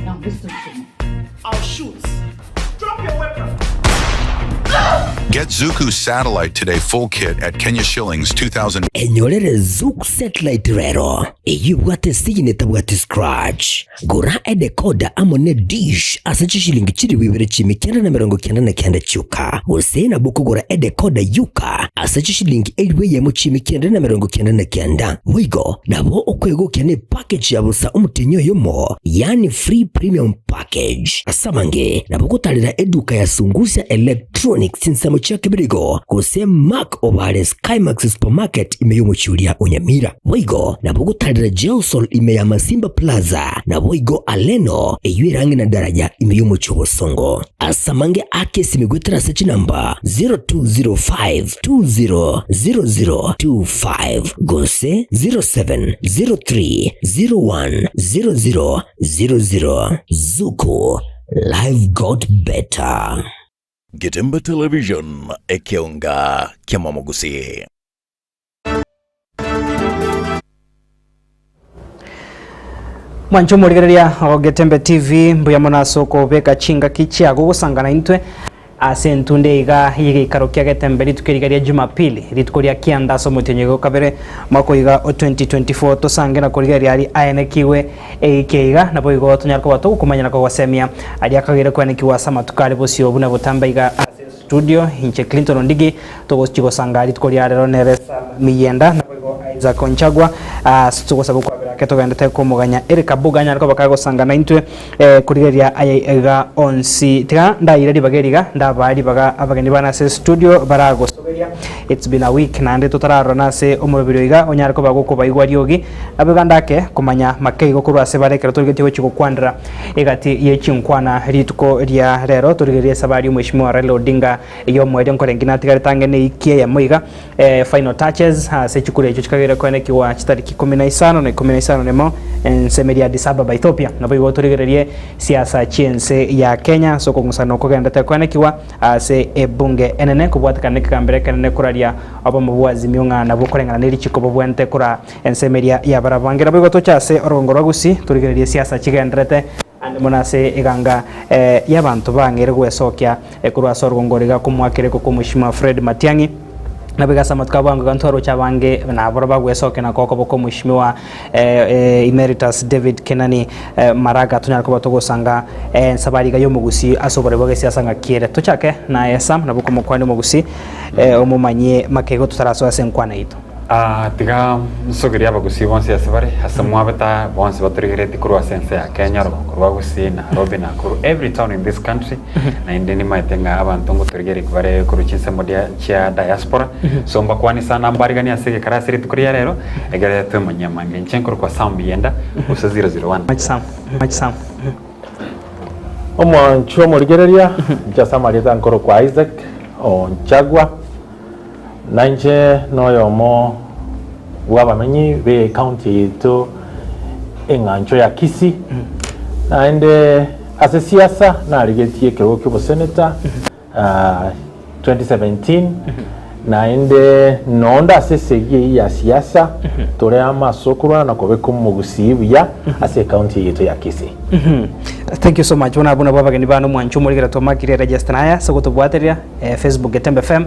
Now listen to me. I'll shoot. Drop your weapon. Get Zuku Satellite Today full kit at Kenya shillings 2000. Enyorere Zuku Satellite rero, eyio ebwate esigini etabwati scratch. Gora edecoder amo ne dish ase chishilingi chilifu ibere chiimi kianda na emerongo kianda na kianda chioka, gose nabo okogora edecoder yoka ase chishilingi elifu eyemo chiimi kianda na emerongo kianda na kianda. Boigo nabo okwegokia ne package ya bosa omotienyi oyomo, yaani free premium package. Ase amange nabo ogotarera eduka ya Sungusia Electronics chinsemo chia Kebirigo gose Mark Obare Skymax Supermarket ime y'omochie oria o Nyamira. Boigo nabo ogotarera Gelsol ime ya Masimba Plaza naboigo Aleno eyio ere ang'e na daraja ime y'omochie o Bosongo. Ase amange ake esimi goetera ase chinamba 0205 200025 gose 0703 0100 00. Zuku, life got better. Getembe Television, ekeonga ki'amamogusi. Mwanche omorigereria o Getembe TV, mbuya mono ase okobeka chingaki chiago gosangana intwe ase entunde iga y'egeikaro kia Getembe rituko eriga ria Jumapili, rituko ria kianda ase omotienyi ogo kabere mwaka oiga o 2024 tosange na korigereria aria aenekigwe egekia iga naboigo tonyare koba togokomanya na kogosemia aria akageire koenekigwa ase amatuko are bosio buna botambe iga ase Studio, inche Clinton Ondigi, togochia gosanga rituko ria rero nere Sam Miyenda naboigo Isaac Onchagwa ase togosaba okwabera ake togendete komoganya Eric Abuga anyare koba kagosanga naintwe korigereria aya iga onsi. Tiga ndaire ribaga eri iga ndabaa ribaga abageni bane ase studio baragosoberia it's been a week naende totararorana ase omoroberi oiga onyare koba gokobaigwa riogi nabo iga ndake komanya makeigo korwa ase bare ekero torigetie gochia gokwanera Egati ye chinkwana rituko ria rero torigererie esabari y'omweshimiwa Raila Odinga y'omoerio nkorenge natigarete ange ne wiki eyemo iga final touches ase chikura echio chikageire koenekigwa chitariki ikomi na isano na ikomi na isano nemo ensemo eria Addis Ababa Ethiopia. Naboigo torigererie siasa chi'ense ya Kenya ase okong'usana okogendete koenekigwa ase ebunge enene kobwatekana nekegambero ekenene koraria obomo bwa Azimio ng'a nabwo koreng'ana ne richiko bobwenerete koraa Ensemo eria y'abarabwo naboigo toche ase orogongo rwa Gusii, torigererie esiasa chigendererete ande mono ase eganga y'abanto bang'eire gwesokia korwa ase orogongo oro iga komoakera ekoko Omweshimiwa Fred Matiang'i. Naboigo ase amatuko a bwango iga ntwaroche abange naboro bagwesokia na koba Omweshimiwa Emeritus David Kenani Maraga tonyare koba togosanga ensabari iga y'omogusii ase oboreu bwa gesiasa ng'aki ere. Tochake naye Sam nabo okomokwania omogusii omomanyie makeigo totarasoa ase enkwana yaito. Aa, tiga nsogerie abagusii bonsi ase bare, ase mwabete aa, bonsi batorigeretie korwa ase ense ya Kenya, orogongo rwa Gusii, Nairobi, Nakuru, every town in this country, naende nimaete ng'a abanto ngotorigeretie bare korwa chinsemo dia chia diaspora, so mbakwanie sana mbariganie ase egekara ase rituko ria rero, egere twemanyie amange. Inche nkorokwa Sam Bienda, gose 001. Much Sam, much Sam. Omwanchwa omorigereria, inche ase amarieta nkorokwa Isaac Onchagwa. Nainche noyomo bw'abamenyi b'ecounty yaito eng'ancho ya Kisii, naende ase siasa narigetie ekerogo ki'oboseneta 2017, naende nonde ase esegi eyio ya siasa tore amo ase okorwana na kobeka omogusii buya ase ecounty yaito ya Kisii. Thank you so much. Bono abwo nabwo abageni bane omwancho omorigera twamakire register naya ase gotobwatereria. Facebook Getembe FM,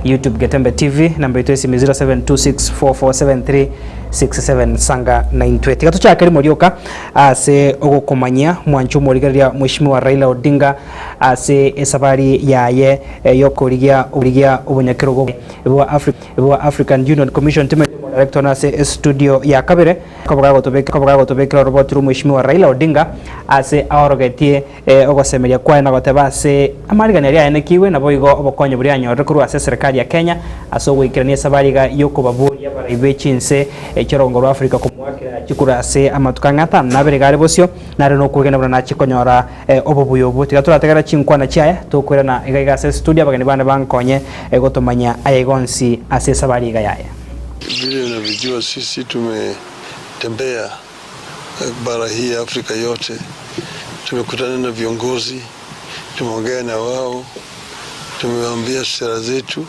YouTube Getembe TV, namba yaito y'esimi 0726447367 sanga naintwe. Tiga tochake rimo rioka ase ogokomanyia mwancho omorigereria Mheshimiwa Raila Odinga ase esabari yaye yokorigia origia obonyakerogo bwa Africa bwa African Union Commission timanyete omodarector one ase estudio ya kabere koba gagotobekera oroboti rwa Mheshimiwa Raila Odinga ase aorogetie Ogosemeria kwaye nagoteba ase amarigani aria aenekigwe, naboigo obokonyi boria anyorire korwa ase eserekari ya Kenya ase ogoikerania esabari iga y'okobaboria abarai be chinse chi'orogongo rwa Africa komoakera chikura ase amatuko ang'e atano na abere iga are bosio, nare nokwegena buna nachie konyora obobuya obwo. Tiga torategere chinkwana chiaye tokoirana iga iga ase estudio abageni bane bankonye gotomanyia aya iga onsi ase esabari iga yaye. Vile unavyojua sisi tumetembea bara hii ya Afrika yote, tumekutana na viongozi, tumeongea na wao, tumewaambia sera zetu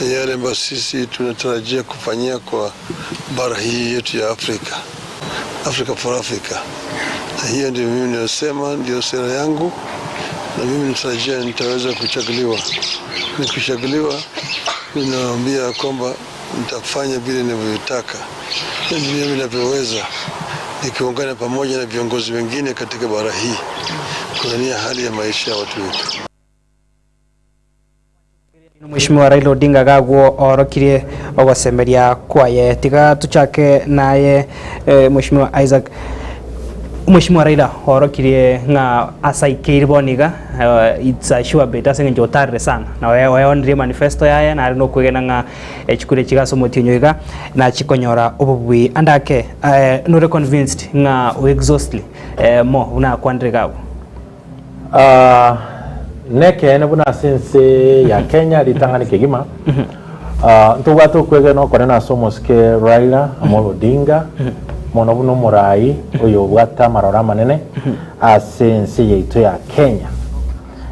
na yale ambayo sisi tunatarajia kufanyia kwa bara hii yetu ya Afrika, Africa for Africa. Na hiyo ndio mimi ninasema, ndio sera yangu, na mimi natarajia nitaweza kuchaguliwa. Nikichaguliwa, ninawaambia kwamba nitafanya vile ninavyotaka na vile ninavyoweza, nikiungana pamoja na viongozi wengine katika bara hii kuania hali ya maisha ya watu wetu. Mheshimiwa Raila Odinga gagwo orokirie ogosemeria kwaye. Tiga tochake naye Mheshimiwa Isaac. Mheshimiwa Raila orokirie ng'a ase aikeire bono iga it's a sure bet ase eng'encho otarire sana na oeonirie manifesto yaye nare nokwegena ng'a chikure chiga ase omotienyi oyo iga nachikonyora obobui. Ande ake nore convinced ng'a o exhaustly mo buna akwanire iga abwo? Nekeene buna ase ense ya Kenya ritang'ani kegima, ntobwate okwegena okonene ase omosike Raila Amolo Odinga, mono buna omorai oyobwate amaroro amanene ase ense yaito ya Kenya.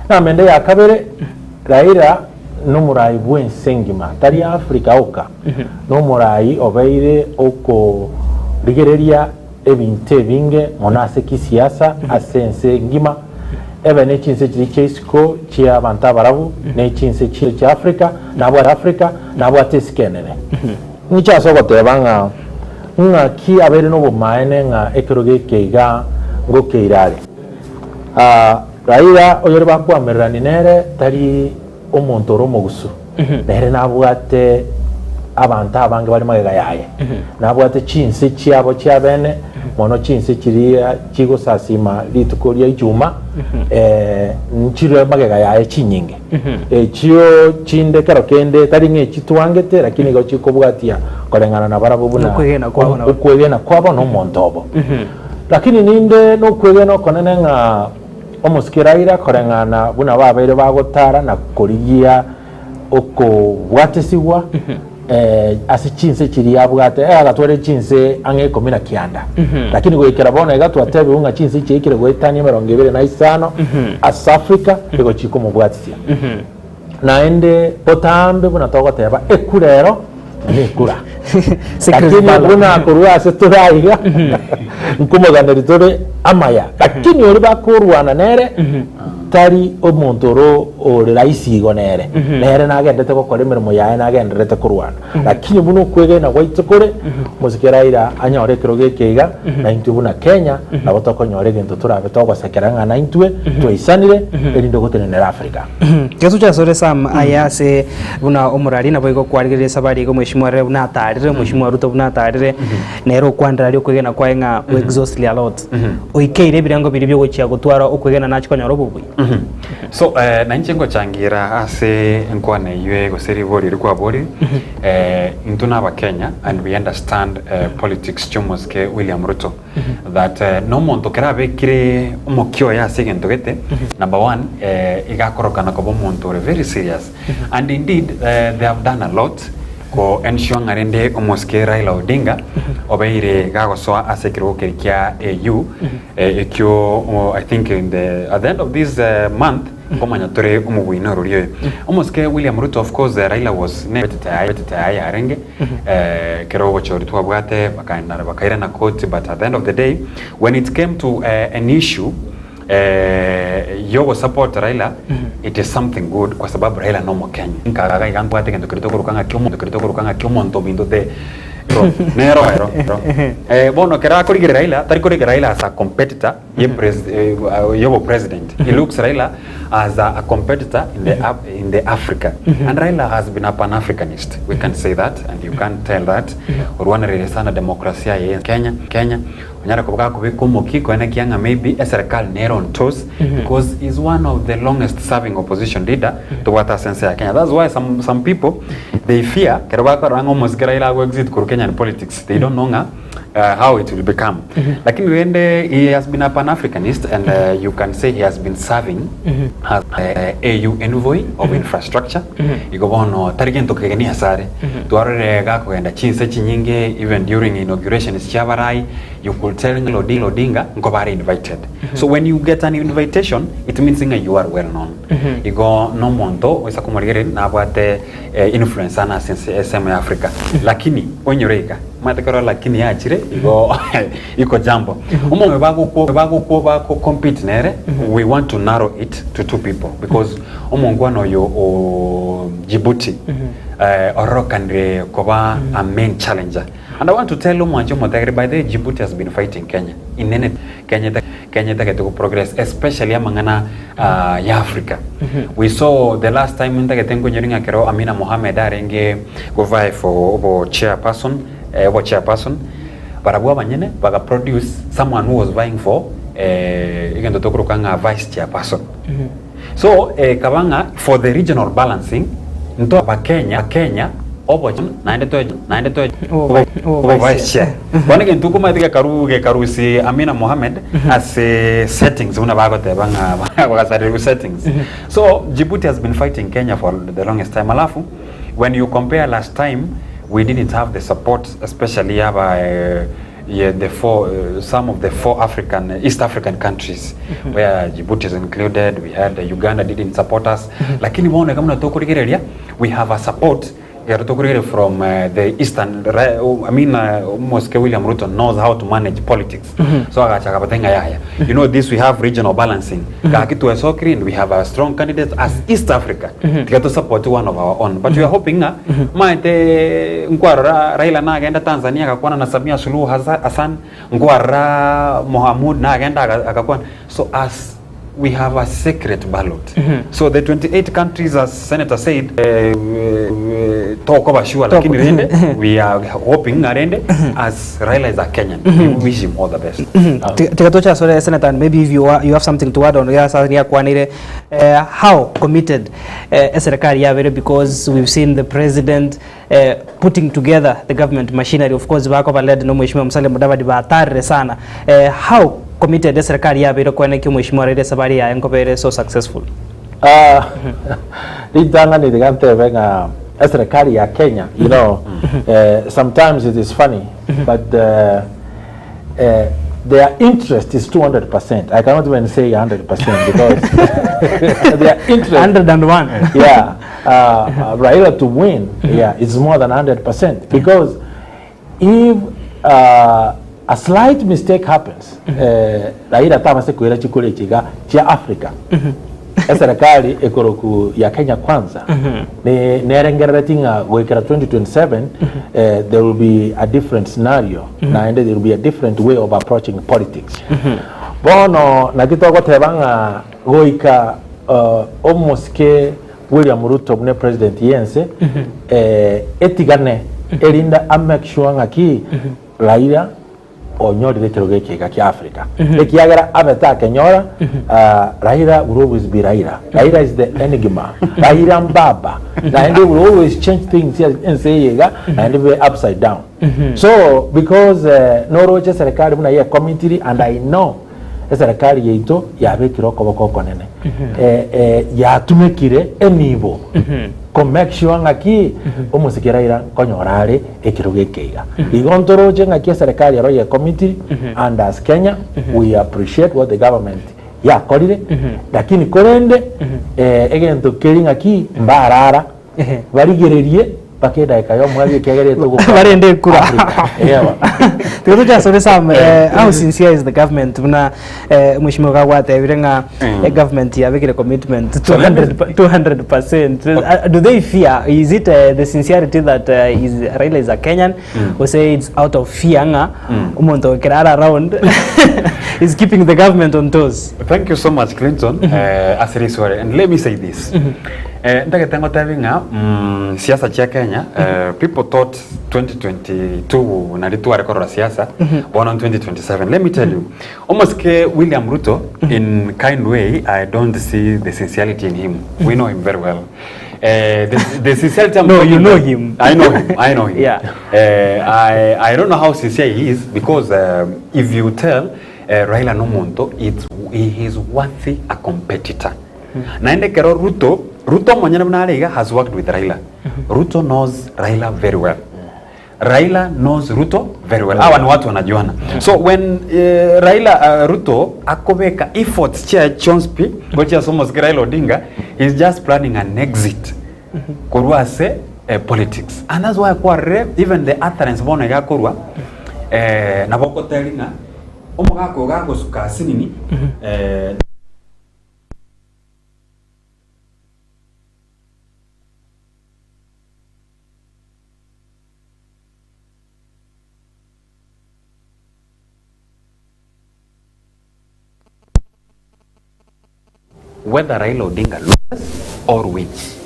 Namende ya kabere, Raila nomorai bw'ense engima, tari Africa oka, nomorai obeire okorigereria Ebinto ebinge mono ase kisiasa ase ense engima, ebe ne chinse chiria chia isiko chia abanto abarabu, ne chinse chia Africa, nabwate Africa, nabwate esiko enene. Inche ase ogoteba ng'a ng'aki abeire nobomaene ng'a ekerogo eke iga ngokeire are. Raila oyore bakoamererani nere tari omonto ore omogusu, nere nabwate abanto abange bare magega yaye, nabwate chinse chiabo chiabene, mono chinse chiria chigosasima rituko ria Ijuma, nchire magega yaye chinyinge. Echio chinde kero kende tari ng'a echi twangete, lakini igo chikobwatia koreng'ana nabarabwo buna Okwegena kwabo nabo. okwegena kwabo na omonto obo. Lakini ninde nokwegena okonene ng'a Omosike Raila koreng'ana buna babeire bagotara na korigia okobwatesigwa ase chinse chiria abwate, agatware chinse ang'e ikomi na kianda. Lakini goikera bono iga twatebigwe ng'a chinse chiaikire goetania emerongo ebere na isano ase Africa nigo chikomobwatisia. Naende botambe buna togoteba ekura ero nekura. Secret Lakini ballot. buna korwa ase tore aiga nkomoganeria tore amaya. Lakini oria bakorwana nere tari omonto oro ore rahisi igo nere. Nere nagendete gokora emeremo yaye nagendererete korwana. Lakini buna okwegena gwaito kore, omosike Raila anyore ekerogo eke iga, na intwe buna Kenya nabo tokonyora egento torabe togosekera ng'a naintwe twaisanire erinde gotenenera Africa. Gesucha asore Sam aye ase buna omorari naboigo kwarigereria esabari iga omweshimiwa rere buna atarire omweshimiwa Ruto buna atarire nere okwanera aria okwegena kwaye ng'a we exhaustly a lot oikeire ebirengo biria biogochia gotwara okwegena nachi konyora obobui. So eh, nainche ngochangira ase enkwana eywo gose ribori eri kwaborire eh, intwe na abakenya and we understand eh, politics chi'omosike William Ruto that eh, nomonto kera abekire omokia oye ase egento gete number one eh, iga akorokana koba omonto ore very serious and indeed eh, they have done a lot ko ensure ng'a rende omosike Raila Odinga obeire gagosoa ase ekerogo keria kia AU eh, ekio oh, I think in the, at the end of this eh, month nkomanya tore omobuini orori oyo omosike William Ruto of course eh, Raila was ne betete yaye yarenge eh, kero obochori twabwate bakaenda bakairana court but at the end of the day when it came to eh, an issue eh, yogosupport Raila it is something good kwa sababu Raila nomokenya nkaga iga nkwate egento keria tokoroka ng'a kiomonto keria tokoroka ng'a kiomonto ominto the ro nero ero ero eh, bono kera akorigereria Raila tari korigereria Raila as a competitor ye pres eh, yobo president he looks Raila as a, a competitor in the, Af- in the Africa and Raila has been a pan-Africanist we can say that and you can tell that orwanereire sana demokrasia ye Kenya Kenya Onyare koba gakobeka omokia koenekia ng'a maybe eserekari nere on toes because he's one of the longest serving opposition leader tobwate ase ense ya Kenya. That's why some, some people they fear kero bakorora ng'a omosike Raila ago exit korwa Kenyan politics they don't know ng'a uh, how it will become. Lakini rende he has been a pan-Africanist and uh, you can say he has been serving as uh, AU envoy of infrastructure. Igo bono tari gento kegeni asare. Twarorire gakogenda chinse chinyinge even during inaugurations chia abarai you could tell ng'a Odinga Odinga nkoba are invited. So when you get an invitation it means ng'a you are well known. Igo nomonto oisa komorigereria nabwate eh, influence sana ase ense esemo ya Africa. Lakini onyore iga. Omanyete ekero lakini yachire igo iko jambo. Omonto bagokwo bagokwo bako compete nere we want to narrow it to two people because omongwana oyo o Djibouti eh, ororokanire koba a main challenger. And I want to tell omwanchi omotegereri by the way Djibouti has been fighting Kenya in any Kenya eta Kenya etagete go progress especially amang'ana ah, ya Africa. We saw the last time ntagete nkonyori ng'a ekero Amina Mohamed arenge go vie for obo chairperson eh, obo chairperson barabwo abanyene baga produce someone who was vying for eh, egento tokoroka ng'a vice chairperson. So ekaba ng'a for the regional balancing nto abakenya Kenya obo naende toe naende toe Obo- obo obo vice vice chair. Bono egento okomanyete gekaru gekarusi Amina Mohamed ase settings buna bagoteba ng'a bagasarerwa settings. So Djibouti has been fighting Kenya for the longest time alafu when you compare last time we didn't have the support especially aba eh, yeah, the four, uh, some of the four African, uh, East African countries mm -hmm. where Djibouti is included, we had uh, Uganda didn't support us mm -hmm. Lakini bono kama tokorigereria we have a support gero tokorigereria from uh, the eastern I mean uh, Mosque William Ruto knows how to manage politics mm -hmm. So agacha akabatenga yaya mm -hmm. You know this we have regional balancing mm -hmm. Gaki twesokiri and we have a strong candidate as East Africa mm -hmm. Tiga to support one of our own but mm -hmm. We are hoping nga mm -hmm. Maete nkwarora Raila nagenda Tanzania agakwana na Samia Suluhu Hassan, nkwarora Mohamud nagenda agakwana. So as we have a secret ballot. Mm -hmm. So the 28 countries as senator said eh, eh, tokoba sure lakini rende we are hoping ng'a rende as Raila is a Kenyan mm -hmm. we wish him all the best. Mm -hmm. Tiga tocha sore senator and maybe if you, are, you have something to add on ya sasa ni akwanire uh, how committed uh, eserikali yabere because we've seen the president uh, putting together the government machinery of course bakoba led no mheshimiwa Musalia Mudavadi batarire sana uh, how committed eserikali yabere kweneki mheshimiwa Raila esabari yaye nkobere so successful Ah, ritang'ani riga ntebe ng'a eserikali ya Kenya you know eh, sometimes it is funny but uh, eh, their interest is 200%. I cannot even say 100% because their interest 101 yeah, uh, uh, Raila to win, yeah, it's more than 100% because if uh, a slight mistake happens, eh, Raila tabase kwira chikuri chiga chia Africa. Eserikali ekoroku ya Kenya Kwanza ne nerengerereti ng'a goikera 2027 eh, there will be a different scenario naende there will be a different way of approaching politics. Bono naki togoteba ng'a goika uh, omosike William Ruto buna president yense eh, etigane erinde a make sure ng'aki Raila onyorire ekerogo ekiga kia Africa ekiagera abete akenyora ah, Raila will always be Raila Raila is the enigma Raila mbaba naende will always change things here ense eye iga naende be upside down so because eh, noroche eserekari buna yekomitiri and I know eserekari yaito yabekire okoboko okonene eh, eh, yatumekire enibo ko make sure ng'aki omosike Raila nkonyora are ekerogo eke iga. Igo ntoroche ng'aki eserekari ero ye committee and as Kenya we appreciate what the government yakorire lakini korende eh, egento keri ng'aki mbarara barigererie mpaka edageka ya omweri ekiagera etogokwana Barende ekura. Africa. Ewa. Tiga tochasore Sam, eh, how sincere is the government buna eh, mheshimiwa gagwatebire ng'a eh, government yabekire commitment 200 200%. Uh, do they fear is it uh, the sincerity that uh, is Raila is a Kenyan or say it's out of fear ng'a omonto okera ara around is keeping the government on toes Thank you so much Clinton eh, ase riswali and let me say this eh, ntagete ngotebi ng'a mm, siasa chia Kenya eh, people thought 2022 nari tware korora siasa bono 2027 let me tell you Omosike William Ruto in kind way I don't see the sincerity in him we know him very well Eh, the, the sincerity I'm No, you talking know about- him. I know him I know him Yeah. Eh, I, I don't know how sincere he is because um, if you tell uh, Raila nomonto it's, he is worthy a competitor naende kero Ruto Ruto omonyene buna are iga has worked with Raila Ruto knows Raila very well Raila knows Ruto very well. Hawa ni watu wanajuana. So when uh, Raila uh, Ruto akobeka efforts chia chonspi gochia somos Raila Odinga he's just planning an exit korwa ase politics and that's why kwarorire even the utterance bono iga akorwa nabo ogotebi ng'a omogaka oyo gagosuka asinini Whether Raila Odinga loses or wins,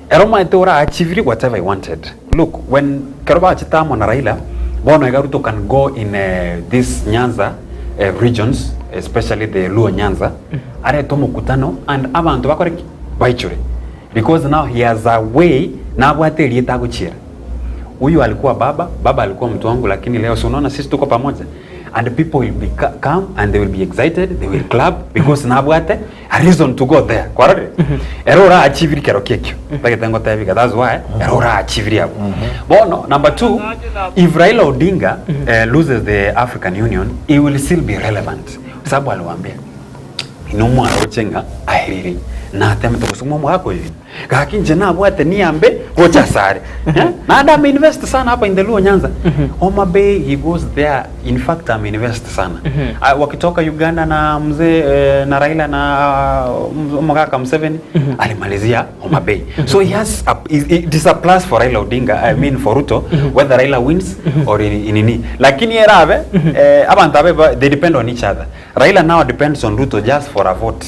ere omanyete ora achieviri whatever he wanted. Look, when kero bachete amo na Raila, bono iga Ruto can go in this Nyanza regions, especially the Luo Nyanza, arete omokutano and abanto bakore ki? Baichore. Because now he has a way, nabwate erieta agochiera. Huyu alikuwa baba, baba alikuwa mtu wangu lakini leo si unaona sisi tuko pamoja and people will be come and they will be excited, they will clap because nabwate a reason to go there. Kwarorire? Ere ora achieviri kero kiekio. Tagete ngotebi iga that's why ere ora achieviri abwo. Bono number two, if Raila Odinga eh, loses the African Union, he will still be relevant. Sababu aliwaambia inwe mwaroche ng'a aerire natemete gosoma omogaka oyo ime. Gaki inche nabwate niambe gocha asare. Eh? Naende ame invest sana hapa in the Luo Nyanza. Homa Bay he goes there. In fact ame invest sana. Ah, wakitoka Uganda na mzee eh, na Raila na uh, Omogaka Museveni alimalizia Homa Bay. So he has a, it it is a plus for Raila Odinga, I mean for Ruto whether Raila wins or in, in nini. Lakini erabe eh, abantu abe ba- they depend on each other. Raila now depends on Ruto just for a vote.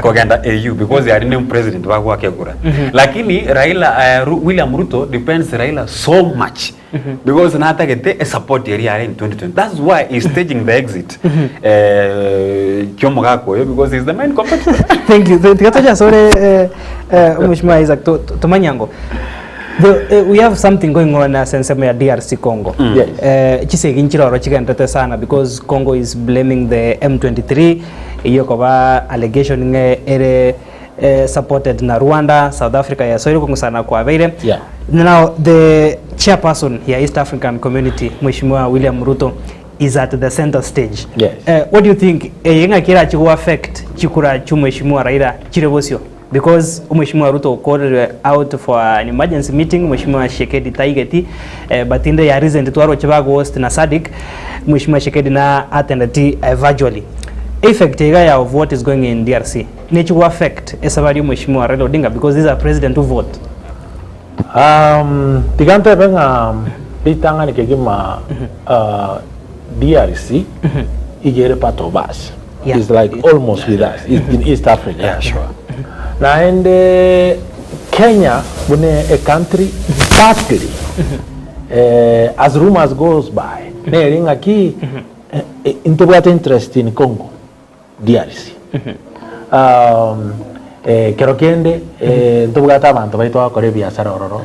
kogenda AU because yari ne president bagwake kura lakini Raila eh, Ru, William Ruto depends Raila so much because natagete e support eri are in 2020 that's why he's staging the exit eh kiomogaka oyo because he's the main competitor Thank you. Tiga tocha sore eh, eh, Mheshimiwa Isaac to, to, tomanyango. The, eh, we have something going on ase ensemo ya DRC Congo. Yes. Eh, chisegi nchiroro chigenderete sana because Congo is blaming the M23 Eyio ekoba allegation ng'a ere supported na Rwanda, South Africa yasoire kong'usana kwabeire. Yeah. Now the chairperson ya East African Community Mheshimiwa William Ruto is at the center stage. Yes. Eh, what do you think eye ng'aki erachi go affect chikura chia Mheshimiwa Raila chire bosio? Because Mheshimiwa Ruto okorire out for an emergency meeting, Mheshimiwa Tshisekedi taigeti eh, but inde ya recent twaroche bago host na SADC, Mheshimiwa Tshisekedi na attended virtually. Effect iga ya of what is going in DRC nechi go affect esabari ya Mheshimiwa Raila Odinga because this is a president who vote. Um, tiga ntebe ng'a ritang'ani kegima uh, DRC iga ere part of us. Yeah. It's like almost with us it's in East Africa. Yeah, sure. Naende Kenya buna a country partly eh, as rumors goes by nere ng'aki eh, eh, ntobwate interest in Congo DRC. Um, eh, kero kende eh, ntobwate abanto baito bagokora ebiasara ororo,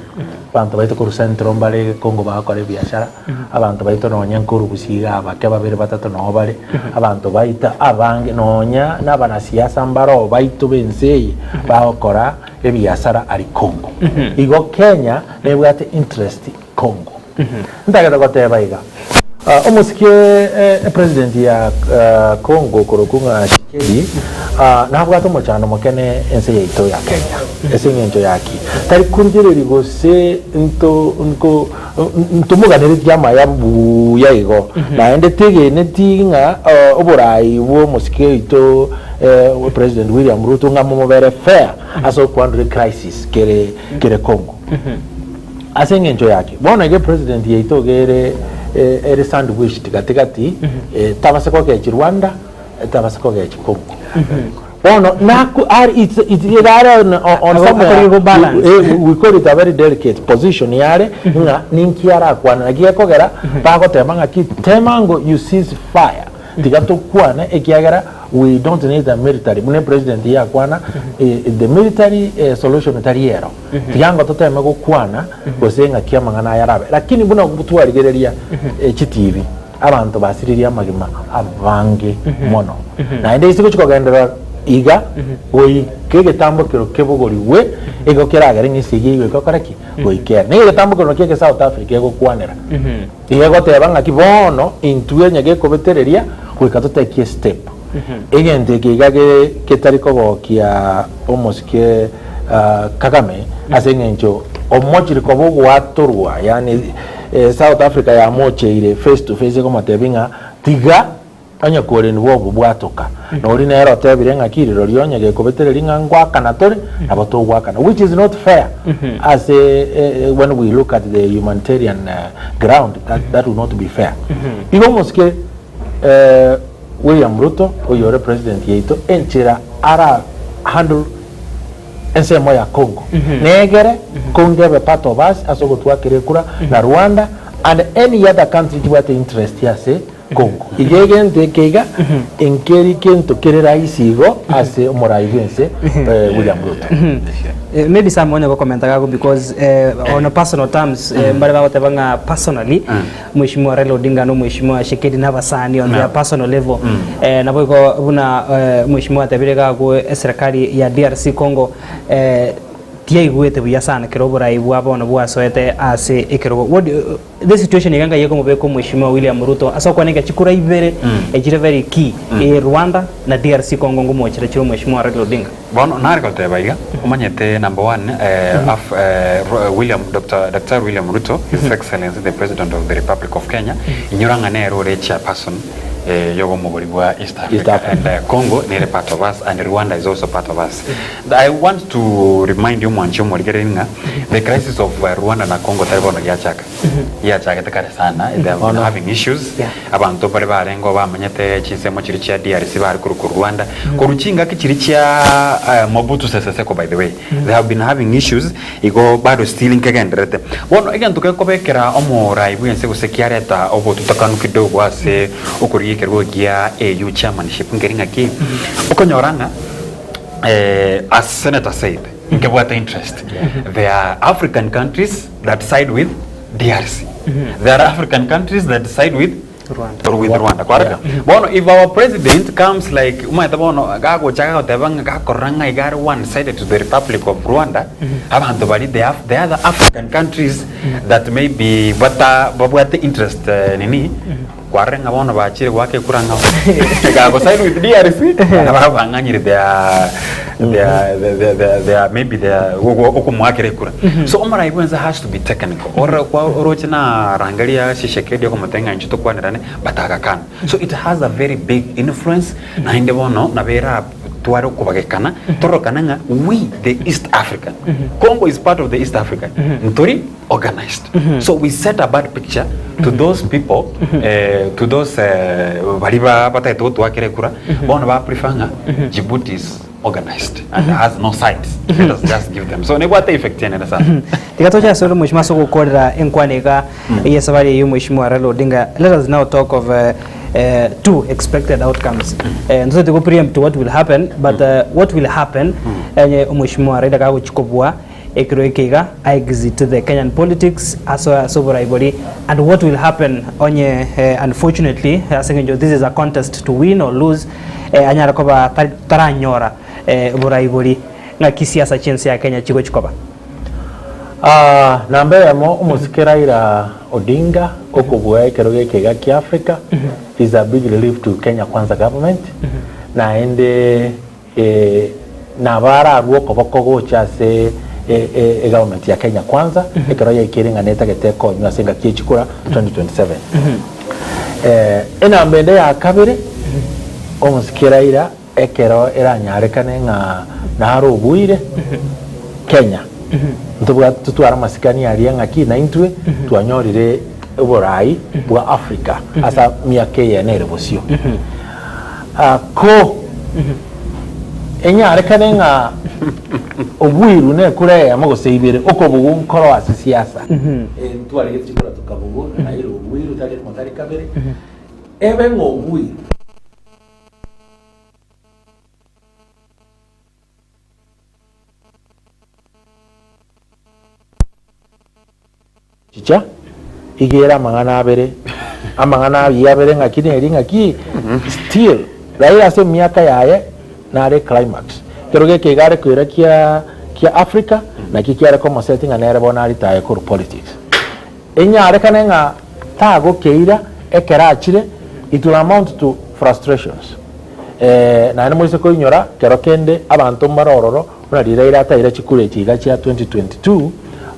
abanto baito korwa Central mbare Congo bagokora ebiasara, abanto baito nonya nkorwa Gusii iga abake babere batato noo bare, abanto baito abange nonya na abanasiasa mbaro baito ba ense eye bagokora ebiasara aria Congo. Igo Kenya nebwate interest Congo. Ntagete goteba iga, Omosike epresident ya Congo okorokwa ng'a Tshisekedi nabwate omochando mokene ense yaito ya Kenya ase eng'encho yaki tari korigereria gose nto nko ntomoganeretie amaya buya igo naende tegeneti ng'a oborai bwa omosike oito President William Ruto ng'a momobere fair ase okohandle ecrisis kere kere Congo. Ase engencho yaki, bono iga epresident yaito iga ere ere sandwiched gati gati, tabase kogechi Rwanda, tabase kogechi Congo. Bono naku are it's it's iga are on on Ako- somewhere akori go balance. we call it a very delicate position yare ng'a ninki arakwane naki gekogera bagoteba ng'aki tema ngo you cease fire Tiga tokwane ekiagera we don't need a military buna epresident yakwana the military solution tari ero tiga ngo toteme gokwana gose ng'aki amang'ana aya arabe lakini buna twarigereria chitibi abanto basiririe amagima abange mono naende ase gochi kogenderera iga goika egetambo kero kebogorigwe igo keragere ng'a esegi eywo egokora ki goika ere. Nigo egetambo kero nakio eke South Africa egokwanera. Igo egoteba ng'aki bono intwe onye gekobetereria goika totekie estep. Egento eke iga getari kogokia omosike Kagame ase eng'encho omochire koba ogoatorwa yaani South Africa yamocheire face to face ekomotebia ng'a tiga onye koreni bwogo bwatoka. Na oria nere otebire ng'a ki rirorio onye gekobetereria ng'a ngoakana tore nabo togoakana which is not fair ase when we look at the humanitarian ground that, that would not be fair. Igo omosike William Ruto oyore president yaito enchera ara handle ensemo ya Congo negere Congo ebe part of us ase ogotwakera ekura na Rwanda and any other country chibwate interest ase Congo. Iga egento eke iga nkeri kento kere rahisi igo ase omorai bwense William Ruto. Maybe Sam onye gokomenta gago because on a personal terms mbare bagoteba ng'a personally Mheshimiwa Raila Odinga na Omweshimiwa Tshisekedi na abasani on their personal level. Naboigo buna Mheshimiwa atebire iga agwo eserekari ya DRC Congo tiyaigwete buya sana kero oborai bwa bono bwasoete ase ekerogo. What do you, this situation iga ngai ekomobeka Omweshimiwa William Ruto ase okwaneka chikura ibere echire very key, Rwanda na DRC Congo ngomochera chire Omweshimiwa Raila Odinga. Bono nare goteba iga, omanyete number one af William Doctor Daktari William Ruto, His Excellency the President of the Republic of Kenya, inyora ng'a nere ore chairperson yobomobori bwa East East Africa Africa. and Congo nere part of us and Rwanda is also part of us. I want to remind you omwanchi omorigereria ng'a the crisis of Rwanda na Congo tari bono giachaka, giachagete kare sana, they have been having issues. Abanto baria barengeo bamenyete chinsemo chiria chia DRC bare korwa Rwanda, korwa chingaki chiria chia Mobutu Sese Seko by the way, they have been having issues igo bado still nkegendererete. Bono egento gekobekera omorai bwense gose kiareta obotutakanu kidogo ase okorigia ekerogo gia AU chairmanship nkeri ng'aki, okonyora ng'a as senator said, nkebwate interest, there are African countries that side with DRC. There are African countries that side with Rwanda. or with Rwanda. Kwareka. Bono if our president comes like umaete bono gagocha gagoteba ng'a gakorora ng'a iga are one sided to the Republic of Rwanda, abanto bari the, Af- the other African countries that maybe bata babwate interest eh, nini kwarora ng'a bono bachire goaka ekura ng'a gago side with DRC nabo bang'anyire their their their their their maybe their okomoakera ekura so omorai bwense has to be technical ore kwa oroche na rangeria Tshisekedi okomotebia ng'a inche tokwanerane but agakana so it has a very big influence naende bono nabo eratware okobagekana tororokane ng'a we the East African Congo is part of the East African ntori organized so we set a bad picture to those people eh, to those eh, bari ba- batagete gotwakera ekura bono ba prefer ng'a Djibouti is organized and has no sides let us just give them so nebwate effect enene sana Tiga toche ase ore mheshimiwa ase ogokorera enkwana iga eye esabari eye mheshimiwa Raila Odinga. Let us now talk of two expected outcomes. Ntotagete go preempt what will happen but what will happen onye omheshimiwa Raila gagochia kobua Ekero eke iga aexit the Kenyan politics asoe ase oborai boria and what will happen onye unfortunately ase eng'encho this is a contest to win or lose anyare koba taranyora borai boria ng'aki siasa chiense ya Kenya chigochi koba? Namba eyemo omosike Raila Odinga okobua ekero geke iga kia Africa is a big relief to Kenya Kwanza government naende Ee, nabo ararue okoboko gocha ase egovernment ya Kenya Kwanza ekero yaikeire ng'a netagete ekonywe ase engaki ye chikura 2027. Enamba ende ya kabere, omosike Raila ekero eranyarekane ng'a naro obuire Kenya, ntobwate totware amasikani aria ng'aki naintwe twanyorire oborai bwa Africa ase emiaka eyene ere bosio. Ko enyarekane ng'a obwiru nekura eyemo gose ibere, okobugu nkoro ase siasa. Ntwaregete chikura tokabugu, na Raila obwiru tari rimo tari kabere, ebe ng'a obwiru. Chicha, iga ere amang'ana abere, amang'ana ayio abere ng'aki neri ng'aki, still Raila ase emiaka yaye nare eclimax. Ekero geke iga are koira kia kia Africa, naki kiare komoseti ng'a nere bono aritaye korwa politics. Enyarekane ng'a tagokeira ekero achire, it will amount to frustrations. Eh, naende moise koinyora, kero kende abanto mbare ororo, buna riria Raila ataire chikura echi iga chia 2022,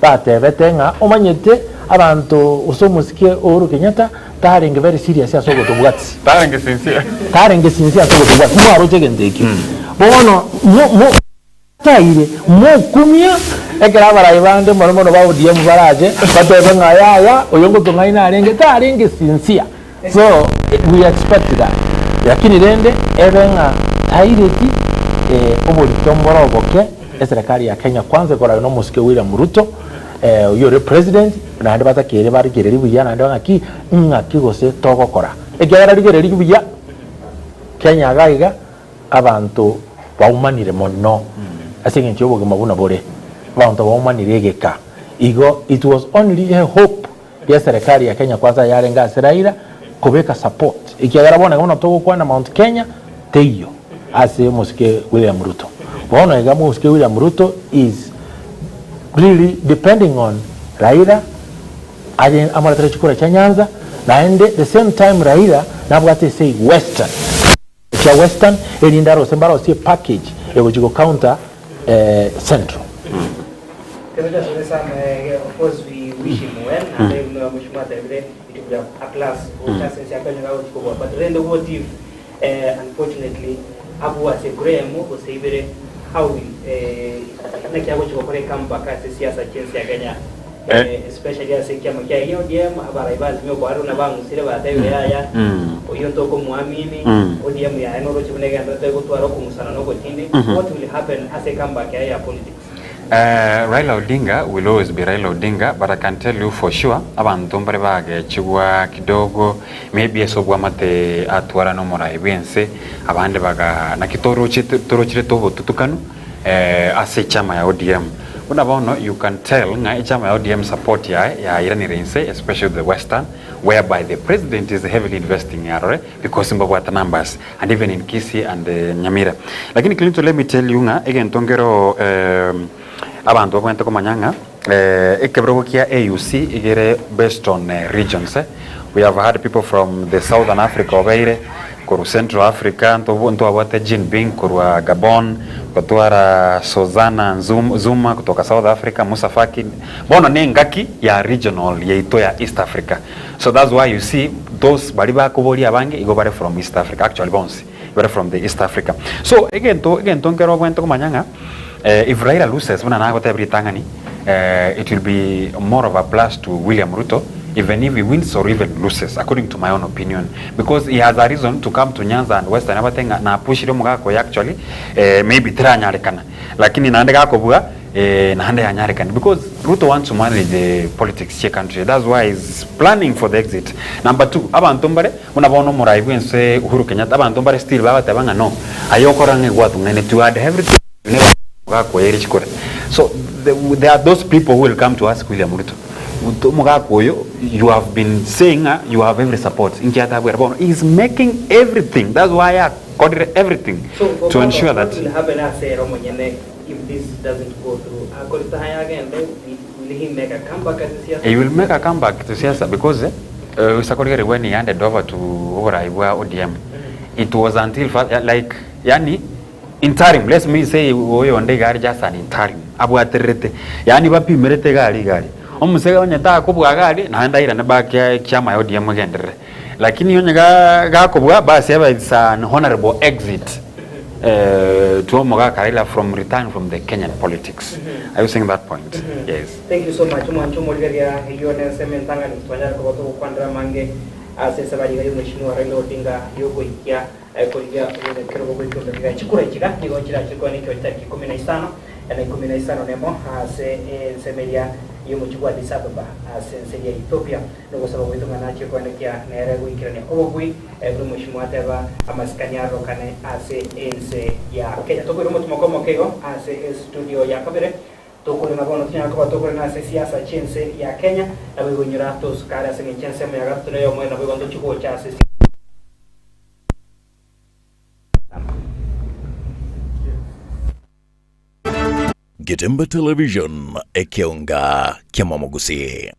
batebete ng'a omanyete abanto gose omosike Uhuru Kenyatta tarenge very serious ase ogotobwatisia. Tarenge sincere. Tarenge sincere ase ogotobwatisia. Mwaroche egento ekio. Bono mo mo taire mokumia ekero abarai bande mono mono ba ODM barache batebe ng'a yaya oyo ngotong'aina arenge tarenge sincere. So we expect that. Lakini rende ebe ng'a taireti oborito mbore oboke eserekari ya Kenya kwanza ekoragwe na omosike William Ruto oyio ore president naende batakeire barigererie buya naende ng'aki ng'aki gose togokora. Ekiagera rigereria buya Kenya iga iga abanto baumanire mono ase eng'encho y'obogima buna bore, abanto baumanire egeka. Igo it was only a hope y'eserekari ya Kenya Kwanza yarenge ase Raila kobeka support ekiagera bono iga buna togokwana Mount Kenya teiyo ase omosike William Ruto. Bono iga omosike William Ruto is really depending on Raila aye amoretere chikura chia Nyanza naende the same time Raila nabwate esei Western chia Western erinde arose mbarosie package egochi go counter Central. Kebete asore sana of course we wish him well naende buna mheshimiwa atebire it will be a plus gocha ase ense ya Kenya gagochi kobua but rende what if unfortunately abwo ase Graham gose ibere how will naki agochi gokora ecomeback ase siasa chia ense ya Kenya especially ase ekiama kiaye gia ODM abarai ba Azimio kwarure buna bang'usire batebire yaya oyio ntokomoamini ODM yaye noroche buna egenderete gotwara okong'usana na ogotindi what will happen ase ecomeback yaye ya politics? Raila Odinga will always be Raila Odinga but I can tell you for sure abanto mbare bagechigwa kidogo maybe ase obwamate atwara na omorai bwense abande baga naki toroche torochirete obotutukanu ase echama ya ODM buna bono you can tell ng'a echama ya ODM support yaye yairanire inse especially the western whereby the president is heavily investing arore because mbabwate numbers and even in Kisii and Nyamira. Lakini Clinton let me tell you ng'a egento nkero abanto babwenerete komanya ng'a ekeberogo kia AUC igere based on regions. We have had people from the southern Africa obeire, korwa Central Africa ntwabwate Jean Ping korwa Gabon, gotwara Sozana Zuma kutoka South Africa, Musa Faki. Bono ne engaki ya regional yaito ya East Africa. So that's why you see those baria bakoboria abange igo bare from East Africa, actually bonsi bare from the East Africa. So egento egento nkere obwenerete komanya ng'a if Raila loses buna nagotebia ritang'ani it will be more of a plus to William Ruto even if he wins or even loses according to my own opinion because he has a reason to come to Nyanza and Western abate ng'a napushire omogaka oyo actually maybe teranyarekana lakini naende gakobua Naende yanyarekane because Ruto wants to manage the politics chie country that's why he's planning for the exit. Number two, abanto mbare buna bono omorai bwense Uhuru Kenyatta abanto mbare still bagoteba ng'a no aye okora ng'a egwatung'aineti you had everything you never gakoeria chikura so there are those people who will come to ask William Ruto omogaka oyo you have been saying ng'a you have every support inki atabwera bono he is making everything that's why akorire everything So for to Baba, ensure what that will happen ase ere omonyene If this doesn't go through, akorete haya agende, will he make a comeback ase siasa? He will make a comeback to siasa because eh, when he handed over to oborai bwa ODM it was until like yani interim let me say oyonde iga are just an interim abwatererete yani bapimerete iga aria iga aria omosege onye takobua iga aria naende airane back ekiama ya ODM egenderere lakini onye gakobua basi ebe it's an honorable exit to omogaka Raila from return from the Kenyan politics. Are you seeing that point? Yes. Thank you so much omwancho omorigereria eyio nensemo entang'ani twanyare koba togokwanera amange ase esabari iga y'omweshimiwa Raila Odinga yogoikia korigia obonyakerogo bw'ekiombe kigaye chikura echiga nigo chirache koa nekio chitariki ikomi na isano na ikomi na isano nemo ase ensemo eria y'omochie bwa Addis Ababa ase ense eria ya Ethiopia Nogosaba gwaito ng'a nachie koenekia nere goikerania obobui, buna omweshimiwa ateba, amasikani arorokane ase ense ya Kenya. Tokoira omotimoko omoke igo ase estudio ya kabere, tokorena bono tonyare koba tokorena ase siasa chi'ense ya Kenya, naboigo inyora tosuka are ase eng'encho ensemo ya gatato na eyomo naboigo ntochie gocha ase Getembe Television, ekeonga ki'amamogusii.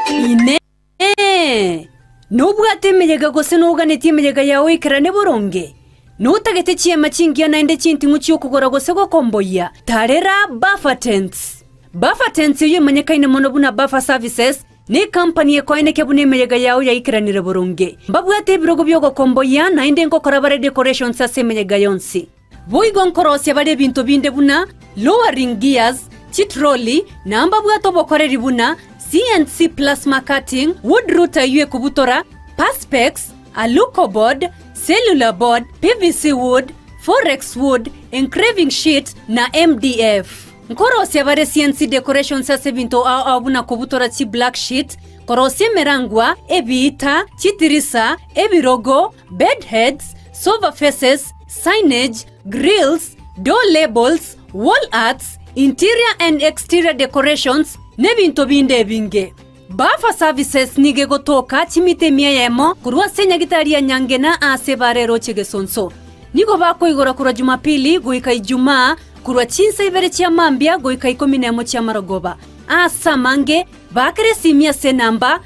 Inee! Nobwate emeyega gose noganetie emeyega yao ekerane boronge? Notagete chiema chingiya naende chinting'u chi'okogora gose gokomboyia? Tarera Buffer Tents! Buffer Tents eyio emanyekaine mono buna Buffer Services, nekampani ekoenekia buna emeyega yao yaikeranire boronge. Mbabwate ebirogo bi'ogokomboyia naende nkokora bare decorations ase emeyega yonsi. Boigo nkorosia bare ebinto binde buna lowering gears, chitroli, na mbabwate obokoreri buna CNC plasma cutting, wood router eyio ekobutora, perspex, alucoboard, cellular board, PVC wood, forex wood, engraving sheet, na MDF. Nkorosia bare CNC decorations ase ebinto ao ao buna kobutora chi black sheet, korosia emerangwa, ebiita, chitirisa, ebirogo, bed heads, sofa faces, signage, grills, door labels, wall arts, interior and exterior decorations, n'ebinto binde ebinge. Buffer Services nigo egotoka chimita emia eyemo korwa ase enyagitari ya Nyangena aase ebara eroche Gesonso. Nigo bakoigora korwa Jumapili goika Ijumaa korwa chinsa ibere chia mambia goika ikomi nemo chi'amarogoba. Aase amange, baakera esimi ase enamba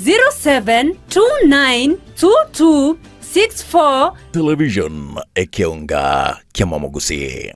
07292264. Television ekeonga ki'amamogusi.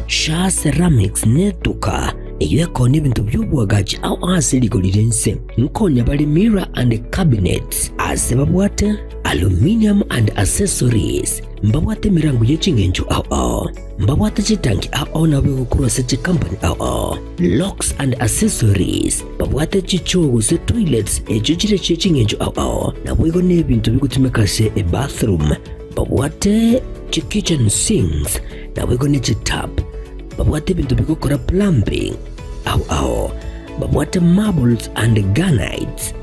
Shaa Ceramics netuka eyio ekonia ebinto bi'oboagachi ao ase rigori ri'ense. Nkonya bare mirror and cabinets ase babwate aluminium and accessories. Mbabwate emerango ye ching'encho ao ao. Mbabwate chitanki ao ao nabo egokorwa ase chikampani ao ao. Locks and accessories. Babwate chichoo gose toilets echio chire chie ching'encho ao ao. Naboigo nebinto bigotumeka ase ebathroom. Babwate chikitchen sinks naboigo ne chitap. Babwate ebinto bigokora plumbing ao ao. Babwate marbles and granites.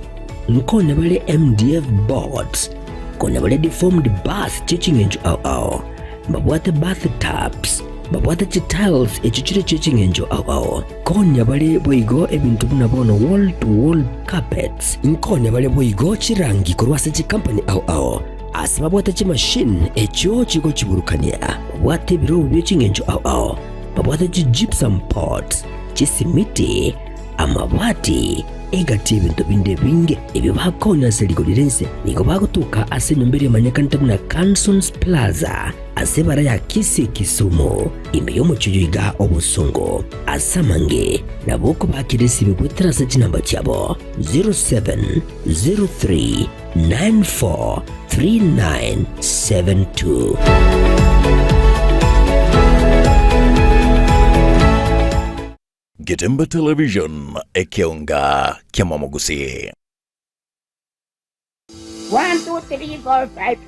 Nkonya bare MDF boards. Konya bare deformed bars chie ching'encho ao ao. Babwate bath tubs. Babwate chitiles echio chire chie ching'encho ao ao. Konya bare boigo ebinto buna bono wall to wall carpets. Nkonya bare boigo chirangi korwa ase chikampani ao ao. Ase babwate chimashini echio chigochiburukania, babwate ebirobu bie ching'encho ao ao, babwate chigypsum pots, chisimiti, amabati, egati y'ebinto binde ebinge ebio bakonya ase rigori ri'ense. Nigo bagotoka ase enyomba eria emanyekanete buna Cansons Plaza ase ebara ya Kisii Kisumu, ime y'omochie oyo iga obosongo. Ase amange nabo okobakera esimi goetera ase chinamba chiabo 0703 943972. Getembe Television, ekeonga ki'amamogusi. One, two, three, four, five.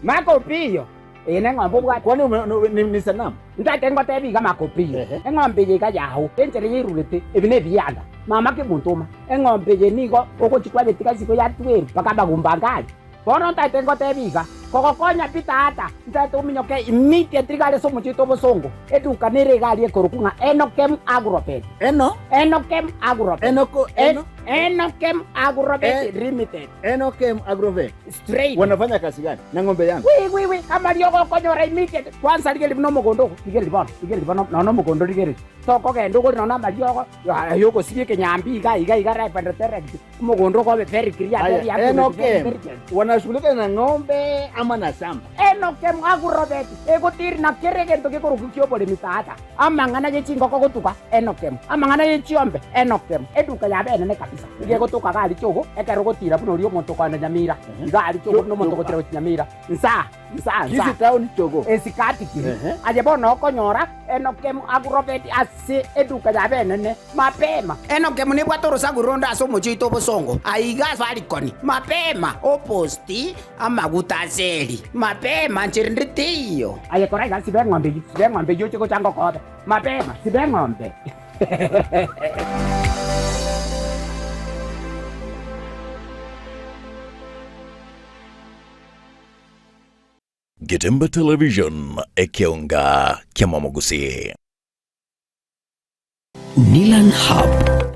Maka Opiyo, eye neng'ombe obwate. Kwani ume- no- ni, ni sanamu? Ntake ngotebi iga Maka Opiyo, eng'ombe eye iga yao, enchera yairurete, ebi nebianda. Mama kemontoma, eng'ombe eye nigo ogochia kwayetiga isiko ya tweru mpaka amagumba ange aria. Bono ntaete ngotebi iga, kogokonya pi tata, ntaete ominyoke immediately iga are ase omochie oito obosongo, eduka nere iga aria ekorokwa ng'a Enokem Agrovet. Eno? Enokem Agrovet. Enoko- eno? Enokem Agrovet Eh. Limited. Enokem Agrovet. Straight. Wanafanya kazi gani na ng'ombe yangu? Wi wi wi, amariogo okonyora immediately. Kwanza rigereria buna omogondo ogo, rigereria bono, rigereria bono nonya omogondo rigereria. Tokogenda ogore nonya amariogo ay'ogosibia ekenyambi iga iga iga ripe and direct, omogondo ogo obe very clear, Aya, very accurate, Enokem, very very clear. wanashughulika na ng'ombe ama na shamba? Enokem agurobeti, egotiri na kera egento gekorokwa ki'oboremi tata, amang'ana ye chingoko gotuga, Enokem, amang'ana ye chiombe, Enokem, eduka yabe enene kabisa, nigo egotoka iga aria chogo, ekero ogotira buna oria omonto okoenda Nyamira, iga aria chogo buna omonto ogotira gochia Nyamira, nsa. Nsa, nsa. Kisii town chogo. Esikati kiri. Ehe. Aye bono okonyora Enokemu agurobeti ase eduka yabe enene. Mapema. Enokemu nebwate orosaku ronde ase omochie oito obosongo, aiga Safaricon. Mapema. Oposti amaguta ase eri. Mapema, nchera ende teiyo. Aye kora iga, siba eng'ombe eyio, siba eng'ombe eyio oche gocha ngokobe. Mapema, siba eng'ombe. Getembe Television, ekeonga ki'amamogusi. Nilan Hub